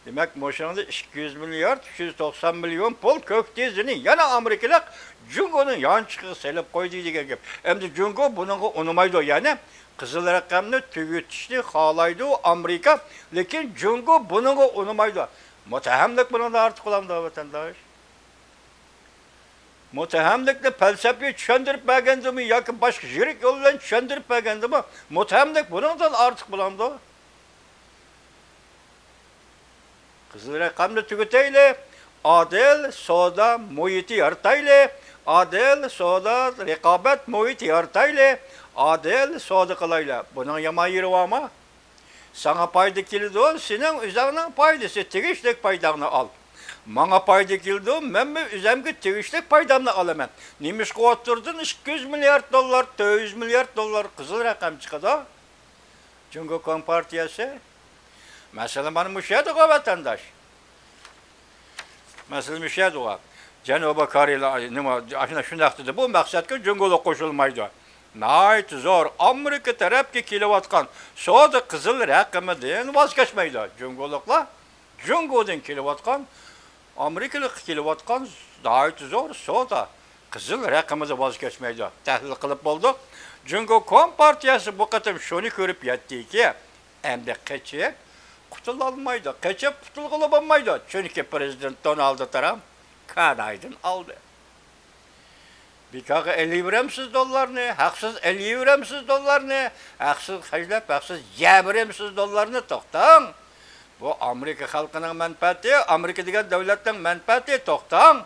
دېمەك، مۇشۇنىڭدا ئىككى يۈز مىليارد ئۈچ يۈز توقسان مىليون پۇل كۆك تېزىنى يەنە ئامېرىكىلىق جۇڭگونىڭ يانچۇقىغا سېلىپ قويدى دېگەن گەپ. ئەمدى جۇڭگو بۇنىڭغا ئۇنىمايدۇ، يەنى قىزىل رەقەمنى تۈگىتىشنى خالايدۇ ئامېرىكا، لېكىن جۇڭگو بۇنىڭغا ئۇنىمايدۇ. مۇتتەھەملىك بۇنىڭدىن ئارتۇق بولامدۇ، ۋەتەنداش؟ مۇتتەھەملىكنى پەلسەپىي چۈشەندۈرۈپ بەرگەندىمۇ ياكى باشقا يىرىك يول بىلەن چۈشەندۈرۈپ بەرگەندىمۇ، مۇتتەھەملىك بۇنىڭدىن ئارتۇق بولامدۇ؟ قىزىل رەقەمنى تۈگىتەيلى، ئادىل سودا مۇھىتى يارىتايلى، ئادىل سودا رىقابەت مۇھىتى يارىتايلى، ئادىل سودا قىلايلى. بۇنىڭ يامان يېرى بارمۇ؟ ساڭا پايدا كېلىدۇ، سېنىڭ ئۆزۈڭنىڭ پايدىسى، تېگىشلىك پايداڭنى ئال. ماڭا پايدا كېلىدۇ، مەنمۇ ئۆزۈمگە تېگىشلىك پايدامنى ئالىمەن. نېمىشقا ئوتتۇرىدىن ئىككى يۈز مىليارد دوللار، تۆت يۈز مىليارد دوللار قىزىل رەقەم چىقىدۇ؟ جۇڭگو كومپارتىيەسى. مەسىلە مانا مۇشۇ يەردىغۇ، ۋەتەنداش. مەسىلە مۇشۇ يەردىغۇ. جەنۇبىي كورېيىلار نېمە، ئاشۇنداق شۇنداق دېدى. بۇ مەقسەتكە جۇڭگولۇق قوشۇلمايدۇ. ناھايىتى زور. ئامېرىكا تەرەپكە كېلىۋاتقان سودا قىزىل رەقىمىدىن ۋاز كەچمەيدۇ. جۇڭگولۇقلار جۇڭگودىن كېلىۋاتقان، ئامېرىكىلىققا كېلىۋاتقان ناھايىتى زور سودا قىزىل رەقىمىدىن ۋاز كەچمەيدۇ. تەھلىل قىلىپ بولدۇق. جۇڭگو كومپارتىيەسى بۇ قېتىم شۇنى كۆرۈپ يەتتىكى، ئەمدى قېچىپ قۇتۇلالمايدۇ. قېچىپ قۇتۇلغىلى بولمايدۇ. چۈنكى پىرېزىدېنت دونالد ترامپ كانايدىن ئالدى. بىكارغا ئېلىۋېرەمسىز دوللارنى، ھەقسىز ئېلىۋېرەمسىز دوللارنى، ھەقسىز خەجلەپ، ھەقسىز يەۋېرەمسىز دوللارنى، توختاڭ! بۇ ئامېرىكا خەلقىنىڭ مەنپەئەتى، ئامېرىكا دېگەن دۆلەتنىڭ مەنپەئەتى، توختاڭ!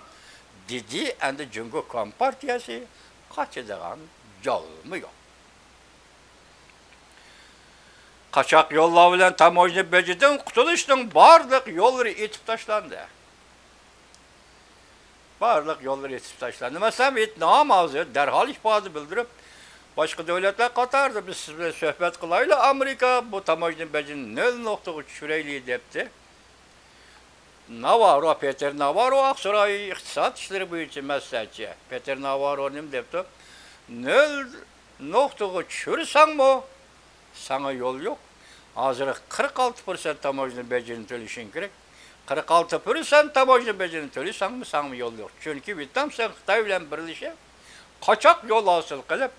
دېدى. ئەمدى جۇڭگو كومپارتىيەسى قاچىدىغان جالمۇ يوق. قاچاق يوللار بىلەن تاموژنا بېجىدىن قۇتۇلۇشنىڭ بارلىق يوللىرى ئېتىپ تاشلاندى. بارلىق يوللىرى ئېتىپ تاشلاندى. مەسىلەن، ۋيېتنام ھازىر دەرھال ئىپادە بىلدۈرۈپ، باشقا دۆلەتلەر قاتارىدا بىز سىز بىلەن سۆھبەت قىلايلى، ئامېرىكا بۇ تاموژنا بېجىنى نۆل نۇقتىغا چۈشۈرەيلى دەپتۇ. ناۋارو، پېتېر ناۋارو، ئاقساراي ئىقتىساد ئىشلىرى بويىچە مەسلىھەتچى. پېتېر ناۋارو نېمە دەپتۇ؟ نۆل نۇقتىغا چۈشۈرسەڭمۇ، ساڭا يول يوق. ھازىر قىرىق ئالتە پىرسەنت تاموژنا بېجىنى تۆلىشىڭ كېرەك. قىرىق ئالتە پىرسەنت تاموژنا بېجىنى تۆلىسەڭمۇ، ساڭىمۇ يول يوق. چۈنكى ۋيېتنام سەن خىتاي بىلەن بىرلىشىپ، قاچاق يول ھاسىل قىلىپ،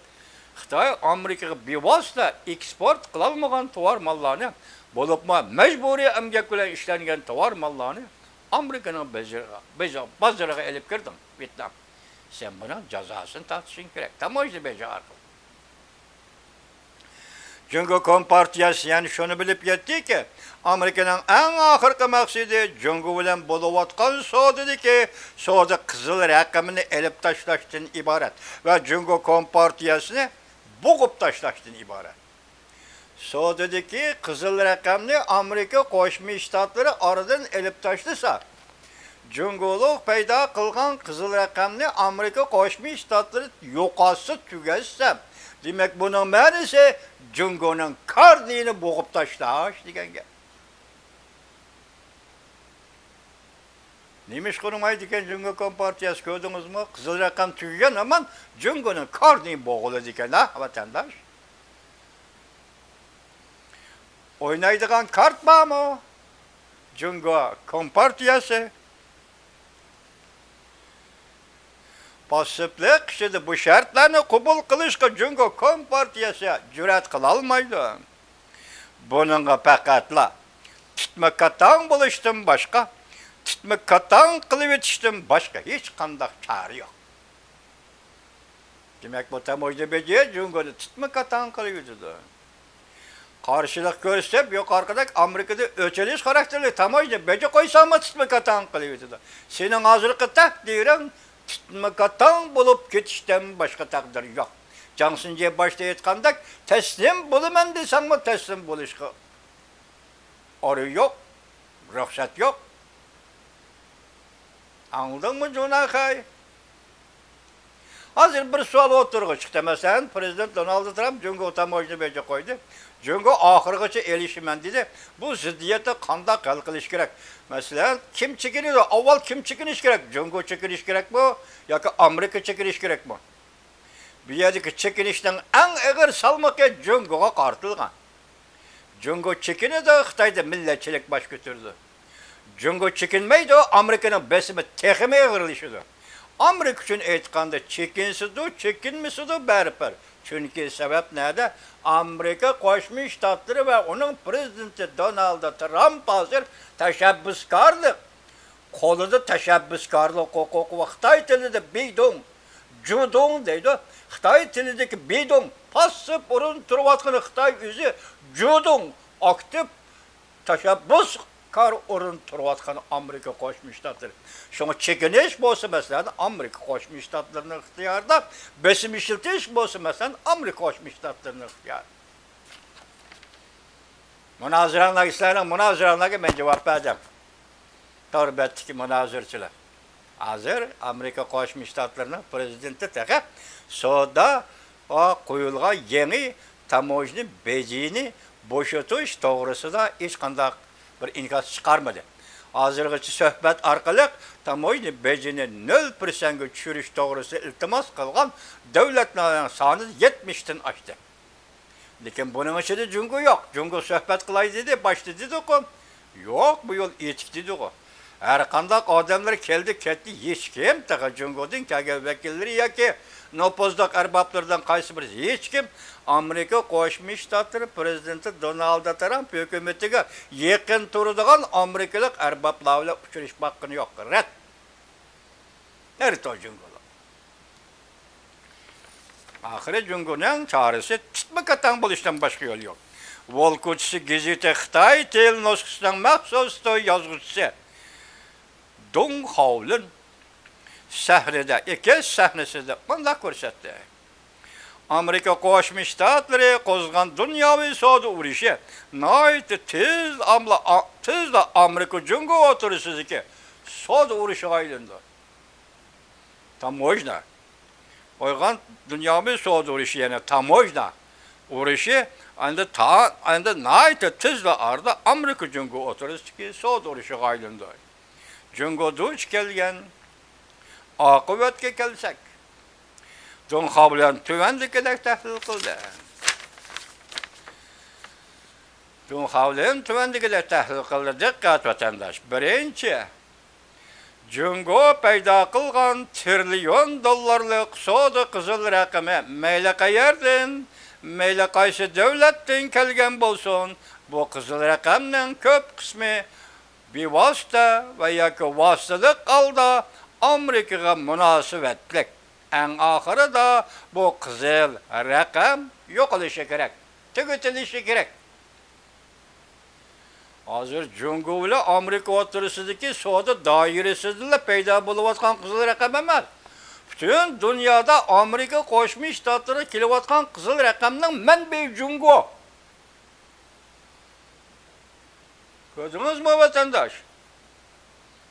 خىتاي ئامېرىكىغا بىۋاسىتە ئېكسپورت قىلالمىغان تاۋار ماللارنى، بولۇپمۇ مەجبۇرىي ئەمگەك بىلەن ئىشلەنگەن تاۋار ماللارنى ئامېرىكىنىڭ بېجىرىغا-، بېجا-، بازىرىغا ئېلىپ كىردىڭ، ۋيېتنام. سەن بۇنىڭ جازاسىنى تارتىشىڭ كېرەك، تاموژنا بېجى ئارقىلىق. جۇڭگو كومپارتىيەسى يەنە شۇنى بىلىپ يەتتىكى، ئامېرىكىنىڭ ئەڭ ئاخىرقى مەقسىتى جۇڭگو بىلەن بولۇۋاتقان سودىدىكى سودا قىزىل رەقىمىنى ئېلىپ تاشلاشتىن ئىبارەت ۋە جۇڭگو كومپارتىيەسىنى بوغۇپ تاشلاشتىن ئىبارەت. سودىدىكى قىزىل رەقەمنى ئامېرىكا قوشما شتاتلىرى ئارىدىن ئېلىپ تاشلىسا، جۇڭگولۇق پەيدا قىلغان قىزىل رەقەمنى ئامېرىكا قوشما شتاتلىرى يوقاتسا، تۈگەتسە، دېمەك، بۇنىڭ مەنىسى جۇڭگونىڭ كارنىنى بوغۇپ تاشلاش دېگەن گەپ. نېمە ئىشقا ئۇرمايدىكەن جۇڭگو كومپارتىيەسى، كۆردىڭىزمۇ؟ قىزىل رەقەم تۈگىگەن ھامان جۇڭگونىڭ كارنى بوغۇلىدىكەن ھە، ۋەتەنداش. ئوينايدىغان كارت بارمۇ؟ جۇڭگو كومپارتىيەسى پاسسىپلىق ئىچىدە بۇ شەرتلەرنى قوبۇل قىلىشقا جۇڭگو كومپارتىيەسى جۈرئەت قىلالمايدۇ. بۇنىڭغا پەقەتلا تىتما كاتاڭ بولۇشتىن باشقا، تىتما كاتاڭ قىلىۋېتىشتىن باشقا ھېچقانداق چارە يوق. دېمەك، بۇ تاموژنا بېجى جۇڭگونى تىتما كاتاڭ قىلىۋېتىدۇ. قارشىلىق كۆرسىتىپ، يۇقىرىقىدەك ئامېرىكىدا ئۆچ ئېلىش خاراكتېرلىك تاموژنا بېجى قويساڭمۇ تىتما كاتاڭ قىلىۋېتىدۇ. سېنىڭ ھازىرقى تەقدىرىڭ تىتما كاتاڭ بولۇپ كېتىشتىن باشقا تەقدىر يوق. جاڭ سىنجى باشتا ئېيتقاندەك، تەسلىم بولىمەن دېسەڭمۇ تەسلىم بولۇشقا ئورۇن يوق، رۇخسەت يوق. ئاڭلىدىڭمۇ، جۇناخەي؟ ھازىر بىر سوئال ئوتتۇرىغا چىقتى. مەسىلەن، پىرېزىدېنت دونالد ترامپ جۇڭگوغا تاموژنا بېجى قويدى. جۇڭگو ئاخىرغىچە ئېلىشىمەن دېدى. بۇ زىددىيەتنى قانداق ھەل قىلىش كېرەك؟ مەسىلەن، كىم چېكىنىدۇ؟ ئاۋۋال كىم چېكىنىش كېرەك؟ جۇڭگو چېكىنىش كېرەكمۇ ياكى ئامېرىكا چېكىنىش كېرەكمۇ؟ بۇ يەردىكى چېكىنىشنىڭ ئەڭ ئېغىر سالمىقى جۇڭگوغا قارىتىلغان. جۇڭگو چېكىنىدۇ، خىتايدا مىللەتچىلىك باش كۆتۈرىدۇ. جۇڭگو چېكىنمەيدۇ، ئامېرىكىنىڭ بېسىمى تېخىمۇ ئېغىرلىشىدۇ. ئامېرىكا ئۈچۈن ئېيتقاندا، چېكىنسىدۇ، چېكىنمىسىدۇ بەرىبىر. چۈنكى سەۋەب نەدە؟ ئامېرىكا قوشما شتاتلىرى ۋە ئۇنىڭ پىرېزىدېنتى دونالد ترامپ ھازىر تەشەببۇسكارلىق، قولىدا تەشەببۇسكارلىق ھوقۇقى بار. خىتاي تىلىدا بىدۇڭ، جۇدۇڭ دەيدۇ. خىتاي تىلىدىكى بىدۇڭ، پاسسىپ ئورۇندا تۇرۇۋاتقىنى خىتاي ئۆزى جۇدۇڭ، ئاكتىپ تەشەببۇسكار ئورۇندا تۇرۇۋاتقىنى ئامېرىكا قوشما شتاتلىرى. شۇڭا چېكىنىش بولسا، مەسىلەن، ئامېرىكا قوشما شتاتلىرىنىڭ ئىختىيارىدا، بېسىم ئىشلىتىش بولسا، مەسىلەن، ئامېرىكا قوشما شتاتلىرىنىڭ ئىختىيارىدا. مۇنازىرەڭلارگە، سىلەرنىڭ مۇنازىرەڭلارغا مەن جاۋاب بەردىم. تور بەتتىكى مۇنازىرىچىلار. ھازىر ئامېرىكا قوشما شتاتلىرىنىڭ پىرېزىدېنتى تېخى سوداغا قويۇلغان يېڭى تاموژنا بېجىنى بوشىتىش توغرىسىدا ھېچقانداق بىر ئىنكاس چىقارمىدى. ھازىرغىچە سۆھبەت ئارقىلىق تاموژنا بېجىنى نۆل پىرسەنتكە چۈشۈرۈش توغرىسىدا ئىلتىماس قىلغان دۆلەتلەرنىڭ سانى يەتمىشتىن ئاشتى. لېكىن بۇنىڭ ئىچىدە جۇڭگو يوق. جۇڭگو سۆھبەت قىلاي دېدى، باشتا دېدىغۇ. يوق، بۇ يول ئېتىك دېدىغۇ. ھەرقانداق ئادەملەر كەلدى، كەتتى، ھېچكىم، تېخى جۇڭگودىن كەلگەن ۋەكىللىرى ياكى نوپۇزلۇق ئەربابلىرىدىن قايسى بىرسى، ھېچكىم ئامېرىكا قوشما شتاتلىرى پىرېزىدېنتى دونالد ترامپ ھۆكۈمىتىگە يېقىن تۇرىدىغان ئامېرىكىلىق ئەربابلار بىلەن ئۇچرىشىپ باققىنى يوق. رەت. نەرتو جۇڭگولۇق. ئاخىرى جۇڭگونىڭ چارىسى تىتما كاتاڭ بولۇشتىن باشقا يول يوق. ۋول كوچىسى گېزىتى خىتاي تىل نۇسخىسىنىڭ مەخسۇس توي يازغۇچىسى دۇڭ خاۋلىن سەھنىدە، ئېكىس سەھنىسىدە مۇنداق كۆرسەتتى. ئامېرىكا قوشما شتاتلىرى قوزغىغان دۇنياۋى سودا ئۇرۇشى ناھايىتى تېز ئاملا-، ئا-، تېزلا ئامېرىكا جۇڭگو ئوتتۇرىسىدىكى سودا ئۇرۇشىغا ئايلىنىدۇ. تاموژنا قوزغىغان دۇنياۋى سودا ئۇرۇشى، يەنى تاموژنا ئۇرۇشى ئەمدى تا-، ئەمدى ناھايىتى تېزلا ئارىدا ئامېرىكا جۇڭگو ئوتتۇرىسىدىكى سودا ئۇرۇشىغا ئايلىنىدۇ. جۇڭگو دۇچ كەلگەن ئاقىۋەتكە كەلسەك، دۇڭ خاۋلىن تۆۋەندىكىدەك تەھلىل قىلدى. دۇڭ خاۋلىن تۆۋەندىكىدەك تەھلىل قىلدى. دىققەت، ۋەتەنداش! بىرىنچى، جۇڭگو پەيدا قىلغان تىرىليون دوللارلىق سودا قىزىل رەقىمى مەيلى قەيەردىن، مەيلى قايسى دۆلەتتىن كەلگەن بولسۇن، بۇ قىزىل رەقەمنىڭ كۆپ قىسمى بىۋاسىتە ۋە ياكى ۋاسىتىلىق ھالدا ئامېرىكىغا مۇناسىۋەتلىك. ئەڭ ئاخىرىدا بۇ قىزىل رەقەم يوقىلىشى كېرەك، تۈگىتىلىشى كېرەك. ھازىر جۇڭگو بىلەن ئامېرىكا ئوتتۇرىسىدىكى سودا دائىرىسىدىلا پەيدا بولۇۋاتقان قىزىل رەقەم ئەمەس. پۈتۈن دۇنيادا ئامېرىكا قوشما شتاتلىرىغا كېلىۋاتقان قىزىل رەقەمنىڭ مەنبىيى جۇڭگو. كۆردىڭىزمۇ، ۋەتەنداش؟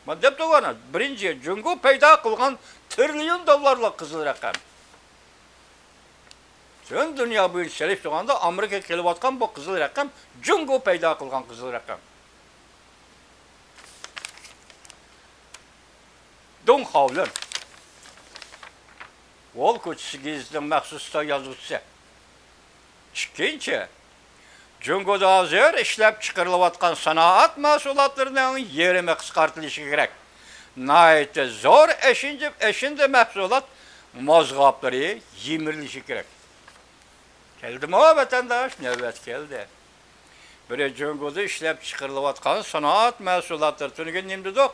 مانا دەپ تۇرغان، بىرىنچى، جۇڭگو پەيدا قىلغان تىرىليون دوللارلىق قىزىل رەقەم. پۈتۈن دۇنيا بويىچە سېلىشتۇرغاندا، ئامېرىكىغا كېلىۋاتقان بۇ قىزىل رەقەم جۇڭگو پەيدا قىلغان قىزىل رەقەم. دۇڭ خاۋلۈن، ۋول كوچىسى گېزىتىنىڭ مەخسۇس خىتاي يازغۇچىسى. ئىككىنچى، جۇڭگودا ھازىر ئىشلەپچىقىرىلىۋاتقان سانائەت مەھسۇلاتلىرىنىڭ يېرىمى قىسقارتىلىشى كېرەك. ناھايىتى زور ئېشىنچى، ئېشىندى مەھسۇلات مازغاپلىرى يىمىرىلىشى كېرەك. كەلدىمۇ، ۋەتەنداش؟ نۆۋەت كەلدى. بىرى، جۇڭگودا ئىشلەپچىقىرىلىۋاتقان سانائەت مەھسۇلاتلىرى. تۈنۈگۈن نېمە دېدۇق؟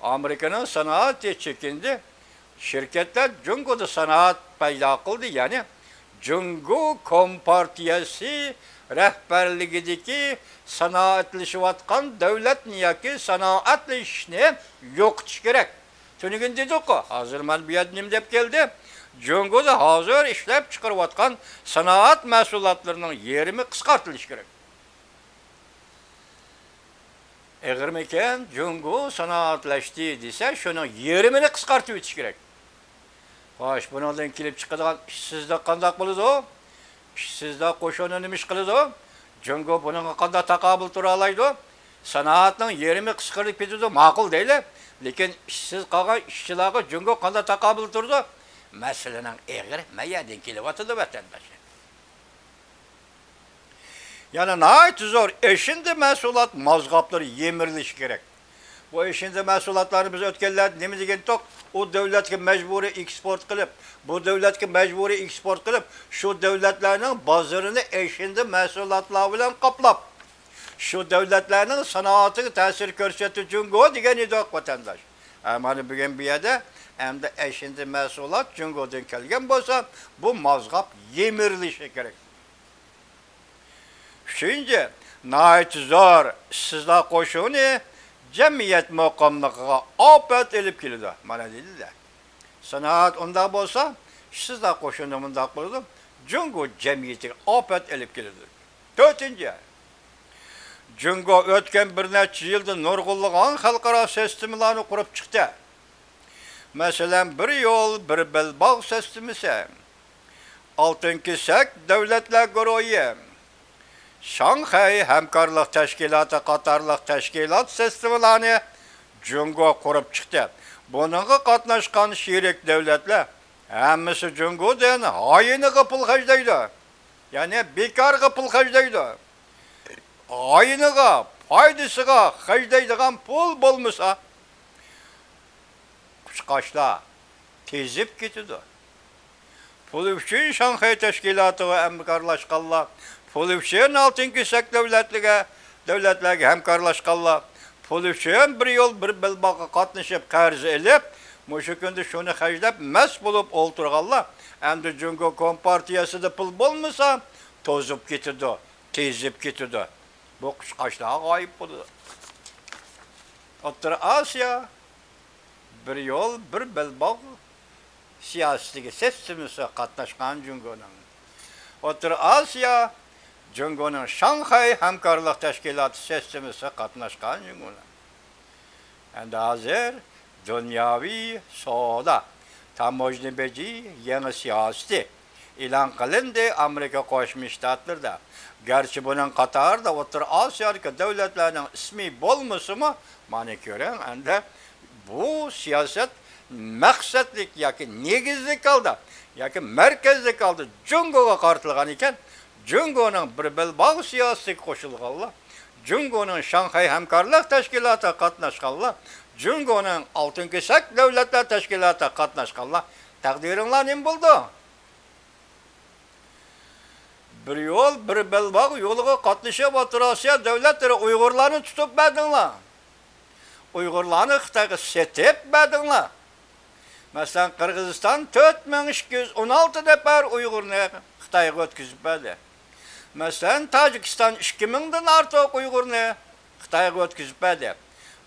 ئامېرىكىنىڭ سانائىتى چېكىندى. شىركەتلەر جۇڭگودا سانائەت پەيدا قىلدى، يەنى جۇڭگو كومپارتىيەسى رەھبەرلىكىدىكى سانائەتلىشىۋاتقان دۆلەتنى ياكى سانائەتلىشىشنى يوقىتىش كېرەك. تۈنۈگۈن دېدۇققۇ، ھازىر مانا بۇ يەردە نېمە دەپ كەلدى؟ جۇڭگودا ھازىر ئىشلەپچىقىرىۋاتقان سانائەت مەھسۇلاتلىرىنىڭ يېرىمى قىسقارتىلىشى كېرەك. ئېغىرمىكەن، جۇڭگو سانائەتلەشتى دېسە، شۇنىڭ يېرىمىنى قىسقارتىۋېتىش كېرەك. خوش، بۇنىڭدىن كېلىپ چىقىدىغان ئىشسىزلىق قانداق بولىدۇ؟ ئىشسىزلار قوشۇنى نېمە ئىش قىلىدۇ؟ جۇڭگو بۇنىڭغا قانداق تاقابىل تۇرالايدۇ؟ سانائەتنىڭ يېرىمى قىسقىرىپ كېتىدۇ، ماقۇل دەيلى. لېكىن ئىشسىز قالغان ئىشچىلارغا جۇڭگو قانداق تاقابىل تۇرىدۇ؟ مەسىلىنىڭ ئېغىرى مەيەردىن كېلىۋاتىدۇ، ۋەتەنداشلار. يەنە ناھايىتى زور ئېشىندى مەھسۇلات مازغاپلىرى يىمىرىلىشى كېرەك. بۇ ئېشىندى مەھسۇلاتلارنى بىز ئۆتكەنلەردە نېمە دېگەنتۇق؟ ئۇ دۆلەتكە مەجبۇرىي ئېكسپورت قىلىپ، بۇ دۆلەتكە مەجبۇرىي ئېكسپورت قىلىپ، شۇ دۆلەتلەرنىڭ بازىرىنى ئېشىندى مەھسۇلاتلار بىلەن قاپلاپ، شۇ دۆلەتلەرنىڭ سانائىتىگە تەسىر كۆرسەتتى جۇڭگو دېگەن ئىدۇق، ۋەتەنداش. ئە، مانا بۈگۈن بۇ يەردە ئەمدى ئېشىندى مەھسۇلات جۇڭگودىن كەلگەن بولسا، بۇ مازغاپ يىمىرىلىشى كېرەك. ئۈچىنچى، ناھايىتى زور ئىشسىزلار قوشۇنى جەمئىيەت مۇقىملىقىغا ئاپەت ئېلىپ كېلىدۇ. مانا دېدى-دە. سانائەت ئۇنداق بولسا، ئىشسىزلار قوشۇنى مۇنداق بولىدۇ، جۇڭگو جەمئىيىتىگە ئاپەت ئېلىپ كېلىدۇ. تۆتىنچى، جۇڭگو ئۆتكەن بىر نەچچە يىلدا نۇرغۇنلىغان خەلقئارا سىستېمىلارنى قۇرۇپ چىقتى. مەسىلەن، بىر يول، بىر بەلباغ سىستېمىسى، ئالتۇن كېسەك دۆلەتلەر گۇرۇھى، شاڭخەي ھەمكارلىق تەشكىلاتى قاتارلىق تەشكىلات سىستېمىلارنى جۇڭگو قۇرۇپ چىقتى. بۇنىڭغا قاتناشقان شېرىك دۆلەتلەر ھەممىسى جۇڭگودىن ھايىنىغا پۇل خەجلەيدۇ. يەنى بىكارغا پۇل خەجلەيدۇ. ھايىنىغا، پايدىسىغا خەجلەيدىغان پۇل بولمىسا، قۇشقاچلار تېزىپ كېتىدۇ. پۇل ئۈچۈن شاڭخەي تەشكىلاتىغا ھەمكارلاشقانلار، پۇل ئۈچۈن ئالتۇن كېسەك دۆلەتلىرىگە، دۆلەتلەرگە ھەمكارلاشقانلار، پۇل ئۈچۈن بىر يول، بىر بەلباغغا قاتنىشىپ، قەرز ئېلىپ، مۇشۇ كۈندە شۇنى خەجلەپ مەست بولۇپ ئولتۇرغانلار، ئەمدى جۇڭگو كومپارتىيەسىدە پۇل بولمىسا، توزۇپ كېتىدۇ، تېزىپ كېتىدۇ. بۇ قۇشقاچلار غايىب بولىدۇ. ئوتتۇرا ئاسىيا، بىر يول، بىر بەلباغ سىياسىتىگە، سىستېمىسىغا قاتناشقان جۇڭگونىڭ، ئوتتۇرا ئاسىيا، جۇڭگونىڭ شاڭخەي ھەمكارلىق تەشكىلاتى سىستېمىسىغا قاتناشقان جۇڭگونىڭ. ئەمدى ھازىر دۇنياۋى سودا، تاموژنا بېجى يېڭى سىياسىتى ئېلان قىلىندى ئامېرىكا قوشما شتاتلىرىدا. گەرچە بۇنىڭ قاتارىدا ئوتتۇرا ئاسىيادىكى دۆلەتلەرنىڭ ئىسمى بولمىسىمۇ، مانا كۆرۈڭ، ئەمدى بۇ سىياسەت مەقسەتلىك ياكى نېگىزلىك ھالدا ياكى مەركەزلىك ھالدا جۇڭگوغا قارىتىلغان ئىكەن، جۇڭگونىڭ بىر بەلباغ سىياسىتىگە قوشۇلغانلار، جۇڭگونىڭ شاڭخەي ھەمكارلىق تەشكىلاتىغا قاتناشقانلار، جۇڭگونىڭ ئالتۇن كېسەك دۆلەتلەر تەشكىلاتىغا قاتناشقانلار، تەقدىرىڭلار نېمە بولدى؟ بىر يول، بىر بەلباغ يولىغا قاتنىشىپ، ئوتتۇرا ئاسىيا دۆلەتلىرى ئۇيغۇرلارنى تۇتۇپ بەردىڭلار. ئۇيغۇرلارنى خىتايغا سېتىپ بەردىڭلار. مەسىلەن، قىرغىزىستان تۆت مىڭ ئىككى يۈز ئون ئالتە نەپەر ئۇيغۇرنى خىتايغا ئۆتكۈزۈپ بەردى. مەسىلەن، تاجىكىستان ئىككى مىڭدىن ئارتۇق ئۇيغۇرنى خىتايغا ئۆتكۈزۈپ بەردى.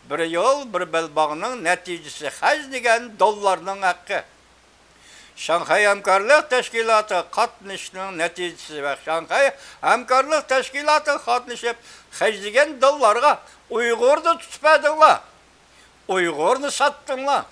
بىر يول، بىر بەلباغنىڭ نەتىجىسى خەجلىگەن دوللارنىڭ ھەققى. شاڭخەي ھەمكارلىق تەشكىلاتىغا قاتنىشىشنىڭ نەتىجىسى ۋە شاڭخەي ھەمكارلىق تەشكىلاتىغا قاتنىشىپ خەجلىگەن دوللارغا ئۇيغۇرنى تۇتۇپ بەردىڭلار. ئۇيغۇرنى ساتتىڭلار.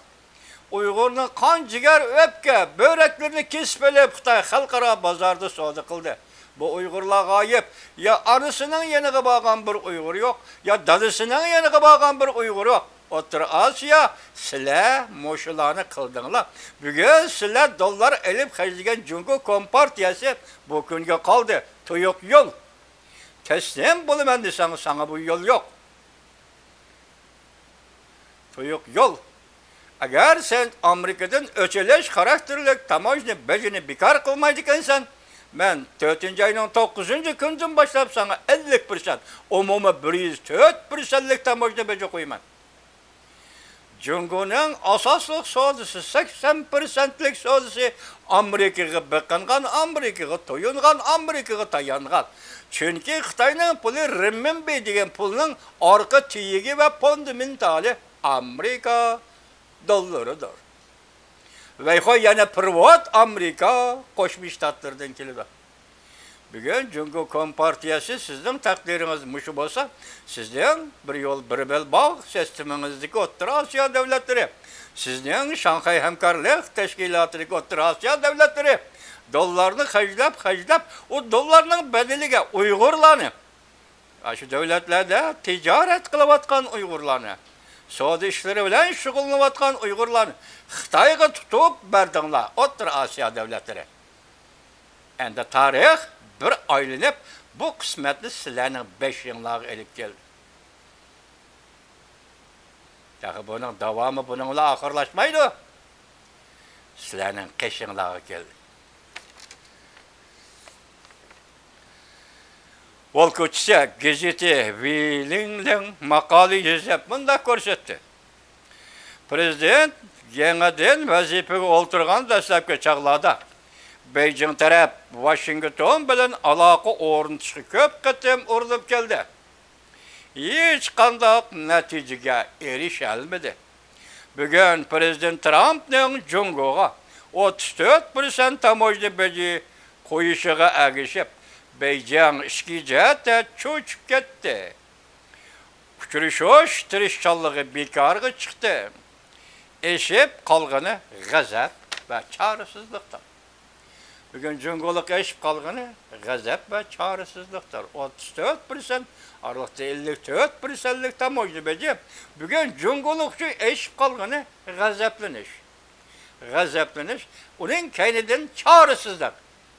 ئۇيغۇرنىڭ قان، جىگەر، ئۆپكە، بۆرەكلىرىنى كېسىپ ئېلىپ، خىتاي خەلقئارا بازاردا سودا قىلدى. بۇ ئۇيغۇرلار غايىب. يا ئانىسىنىڭ يېنىغا بارغان بىر ئۇيغۇر يوق، يا دادىسىنىڭ يېنىغا بارغان بىر ئۇيغۇر يوق. ئوتتۇرا ئاسىيا، سىلەر مۇشۇلارنى قىلدىڭلار. بۈگۈن سىلەر دوللار ئېلىپ خەجلىگەن جۇڭگو كومپارتىيەسى بۇ كۈنگە قالدى. تۇيۇق يول. تەسلىم بولىمەن دېسەڭ، ساڭا بۇ يول يوق. تۇيۇق يول. ئەگەر سەن ئامېرىكىدىن ئۆچ ئېلىش خاراكتېرلىك تاموژنا بېجىنى بىكار قىلمايدىكەنسەن، مەن تۆتىنچى ئاينىڭ توققۇزىنچى كۈنىدىن باشلاپ ساڭا ئەللىك پىرسەنت، ئومۇمىي بىر يۈز تۆت پىرسەنتلىك تاموژنا بېجى قويىمەن. جۇڭگونىڭ ئاساسلىق سودىسى، سەكسەن پىرسەنتلىك سودىسى ئامېرىكىغا بېقىنغان، ئامېرىكىغا تويۇنغان، ئامېرىكىغا تايانغان. چۈنكى خىتاينىڭ پۇلى رېنمىنبى دېگەن پۇلنىڭ ئارقا تىيىگى ۋە فۇندامېنتالى ئامېرىكا دوللىرىدۇر. ۋەيخۇ يەنە پېرېۋوت ئامېرىكا قوشما شتاتلىرىدىن كېلىدۇ. بۈگۈن جۇڭگو كومپارتىيەسى سىزنىڭ تەقدىرىڭىز مۇشۇ بولسا، سىزنىڭ بىر يول، بىر بەلباغ سىستېمىڭىزدىكى ئوتتۇرا ئاسىيا دۆلەتلىرى، سىزنىڭ شاڭخەي ھەمكارلىق تەشكىلاتىدىكى ئوتتۇرا ئاسىيا دۆلەتلىرى دوللارنى خەجلەپ، خەجلەپ، ئۇ دوللارنىڭ بەدىلىگە ئۇيغۇرلارنى، ئاشۇ دۆلەتلەردە تىجارەت قىلىۋاتقان ئۇيغۇرلارنى، سودا ئىشلىرى بىلەن شۇغۇللىنىۋاتقان ئۇيغۇرلارنى خىتايغا تۇتۇپ بەردىڭلار، ئوتتۇرا ئاسىيا دۆلەتلىرى. ئەمدى تارىخ بىر ئايلىنىپ، بۇ قىسمەتنى سىلەرنىڭ بېشىڭلارغا ئېلىپ كەلدى. تېخى بۇنىڭ داۋامى بۇنىڭ بىلەن ئاخىرلاشمايدۇ. سىلەرنىڭ قېشىڭلارغا كەلدى. ۋولكوچىسىيە گېزىتى ۋېي لىڭلىڭ ماقالە يېزىپ مۇنداق كۆرسەتتى. پىرېزىدېنت يېڭىدىن ۋەزىپىگە ئولتۇرغان دەسلەپكى چاغلاردا بېيجىڭ تەرەپ ۋاشىنگتون بىلەن ئالاقە ئورنىتىشقا كۆپ قېتىم ئۇرۇنۇپ كەلدى. ھېچقانداق نەتىجىگە ئېرىشەلمىدى. بۈگۈن پىرېزىدېنت ترامپنىڭ جۇڭگوغا ئوتتۇز تۆت پىرسەنت تاموژنا بېجى قويۇشىغا ئەگىشىپ، بېيجىڭ ئىچكى جەھەتتە چۆچۈپ كەتتى. ئۇچرىشىش تىرىشچانلىقى بىكارغا چىقتى. ئېشىپ قالغىنى غەزەپ ۋە چارىسىزلىقتۇر. بۈگۈن جۇڭگولۇق ئېشىپ قالغىنى غەزەپ ۋە چارىسىزلىقتۇر. ئوتتۇز تۆت پىرسەنت، ئارىلىقتا ئەللىك تۆت پىرسەنتلىك تاموژنا بېجى بۈگۈن جۇڭگولۇق ئۈچۈن ئېشىپ قالغىنى غەزەپلىنىش. غەزەپلىنىش، ئۇنىڭ كەينىدىن چارىسىزلىق.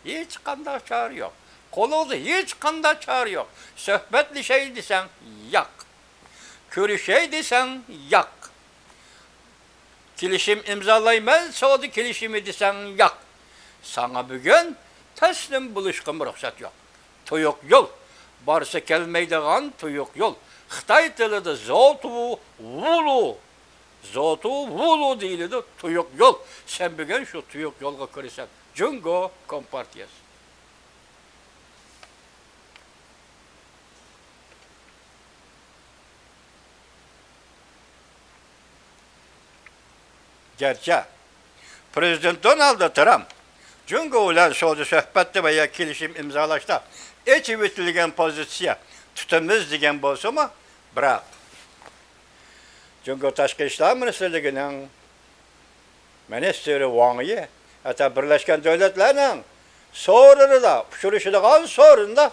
ھېچقانداق چارە يوق. قولىڭىزدا ھېچقانداق چارە يوق. سۆھبەتلىشەي دېسەڭ، ياق. كۆرۈشەي دېسەڭ، ياق. كېلىشىم ئىمزالايمەن، سودا كېلىشىمى دېسەڭ، ياق. ساڭا بۈگۈن تەسلىم بولۇشقىمۇ رۇخسەت يوق. تۇيۇق يول. بارسا كەلمەيدىغان تۇيۇق يول. خىتاي تىلىدا زوتۇ ۋۇلۇ، زوتۇ ۋۇلۇ دېيىلىدۇ، تۇيۇق يول. سەن بۈگۈن شۇ تۇيۇق يولغا كىرىسەن. جۇڭگو كومپارتىيەسى. گەرچە پىرېزىدېنت دونالد ترامپ جۇڭگو بىلەن سودا سۆھبەتتە ۋە يا كېلىشىم ئىمزالاشتا ئېچىۋېتىلگەن پوزىتسىيە تۇتىمىز دېگەن بولسىمۇ، بىراق جۇڭگو تاشقى ئىشلار مىنىستىرلىكىنىڭ مىنىستىرى ۋاڭ يى ھەتتا بىرلەشكەن دۆلەتلەرنىڭ سورۇنىدا، ئۇچرىشىدىغان سورۇندا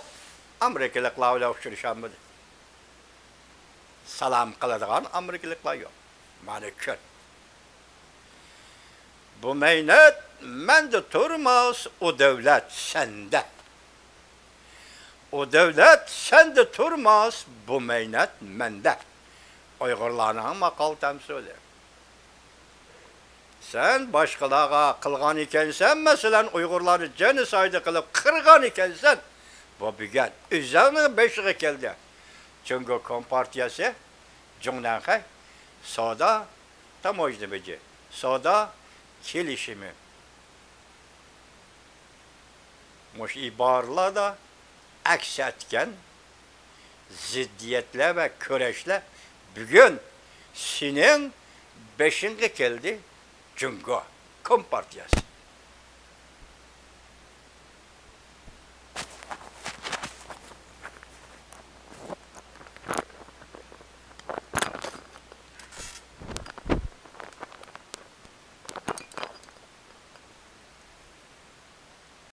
ئامېرىكىلىقلار بىلەن ئۇچرىشالمىدى. سالام قىلىدىغان ئامېرىكىلىقلار يوق. مانا كۆر. بۇ مەينەت مەندە تۇرماس، ئۇ دۆلەت سەندە. ئۇ دۆلەت سەندە تۇرماس، بۇ مەينەت مەندە. ئۇيغۇرلارنىڭ ماقال تەمسىلى. سەن باشقىلارغا قىلغان ئىكەنسەن، مەسىلەن، ئۇيغۇرلارنى جېنوسايد قىلىپ قىرغان ئىكەنسەن. بۇ بۈگۈن ئۆزۈڭنىڭ بېشىغا كەلدى. جۇڭگو كومپارتىيەسى، جۇڭنەنخەي، سودا تاموژنا بېجى، سودا كېلىشىمى. مۇشۇ ئىبارىلەردە ئەكس ئەتكەن زىددىيەتلەر ۋە كۈرەشلەر بۈگۈن سېنىڭ بېشىڭغا كەلدى، جۇڭگو كومپارتىيەسى.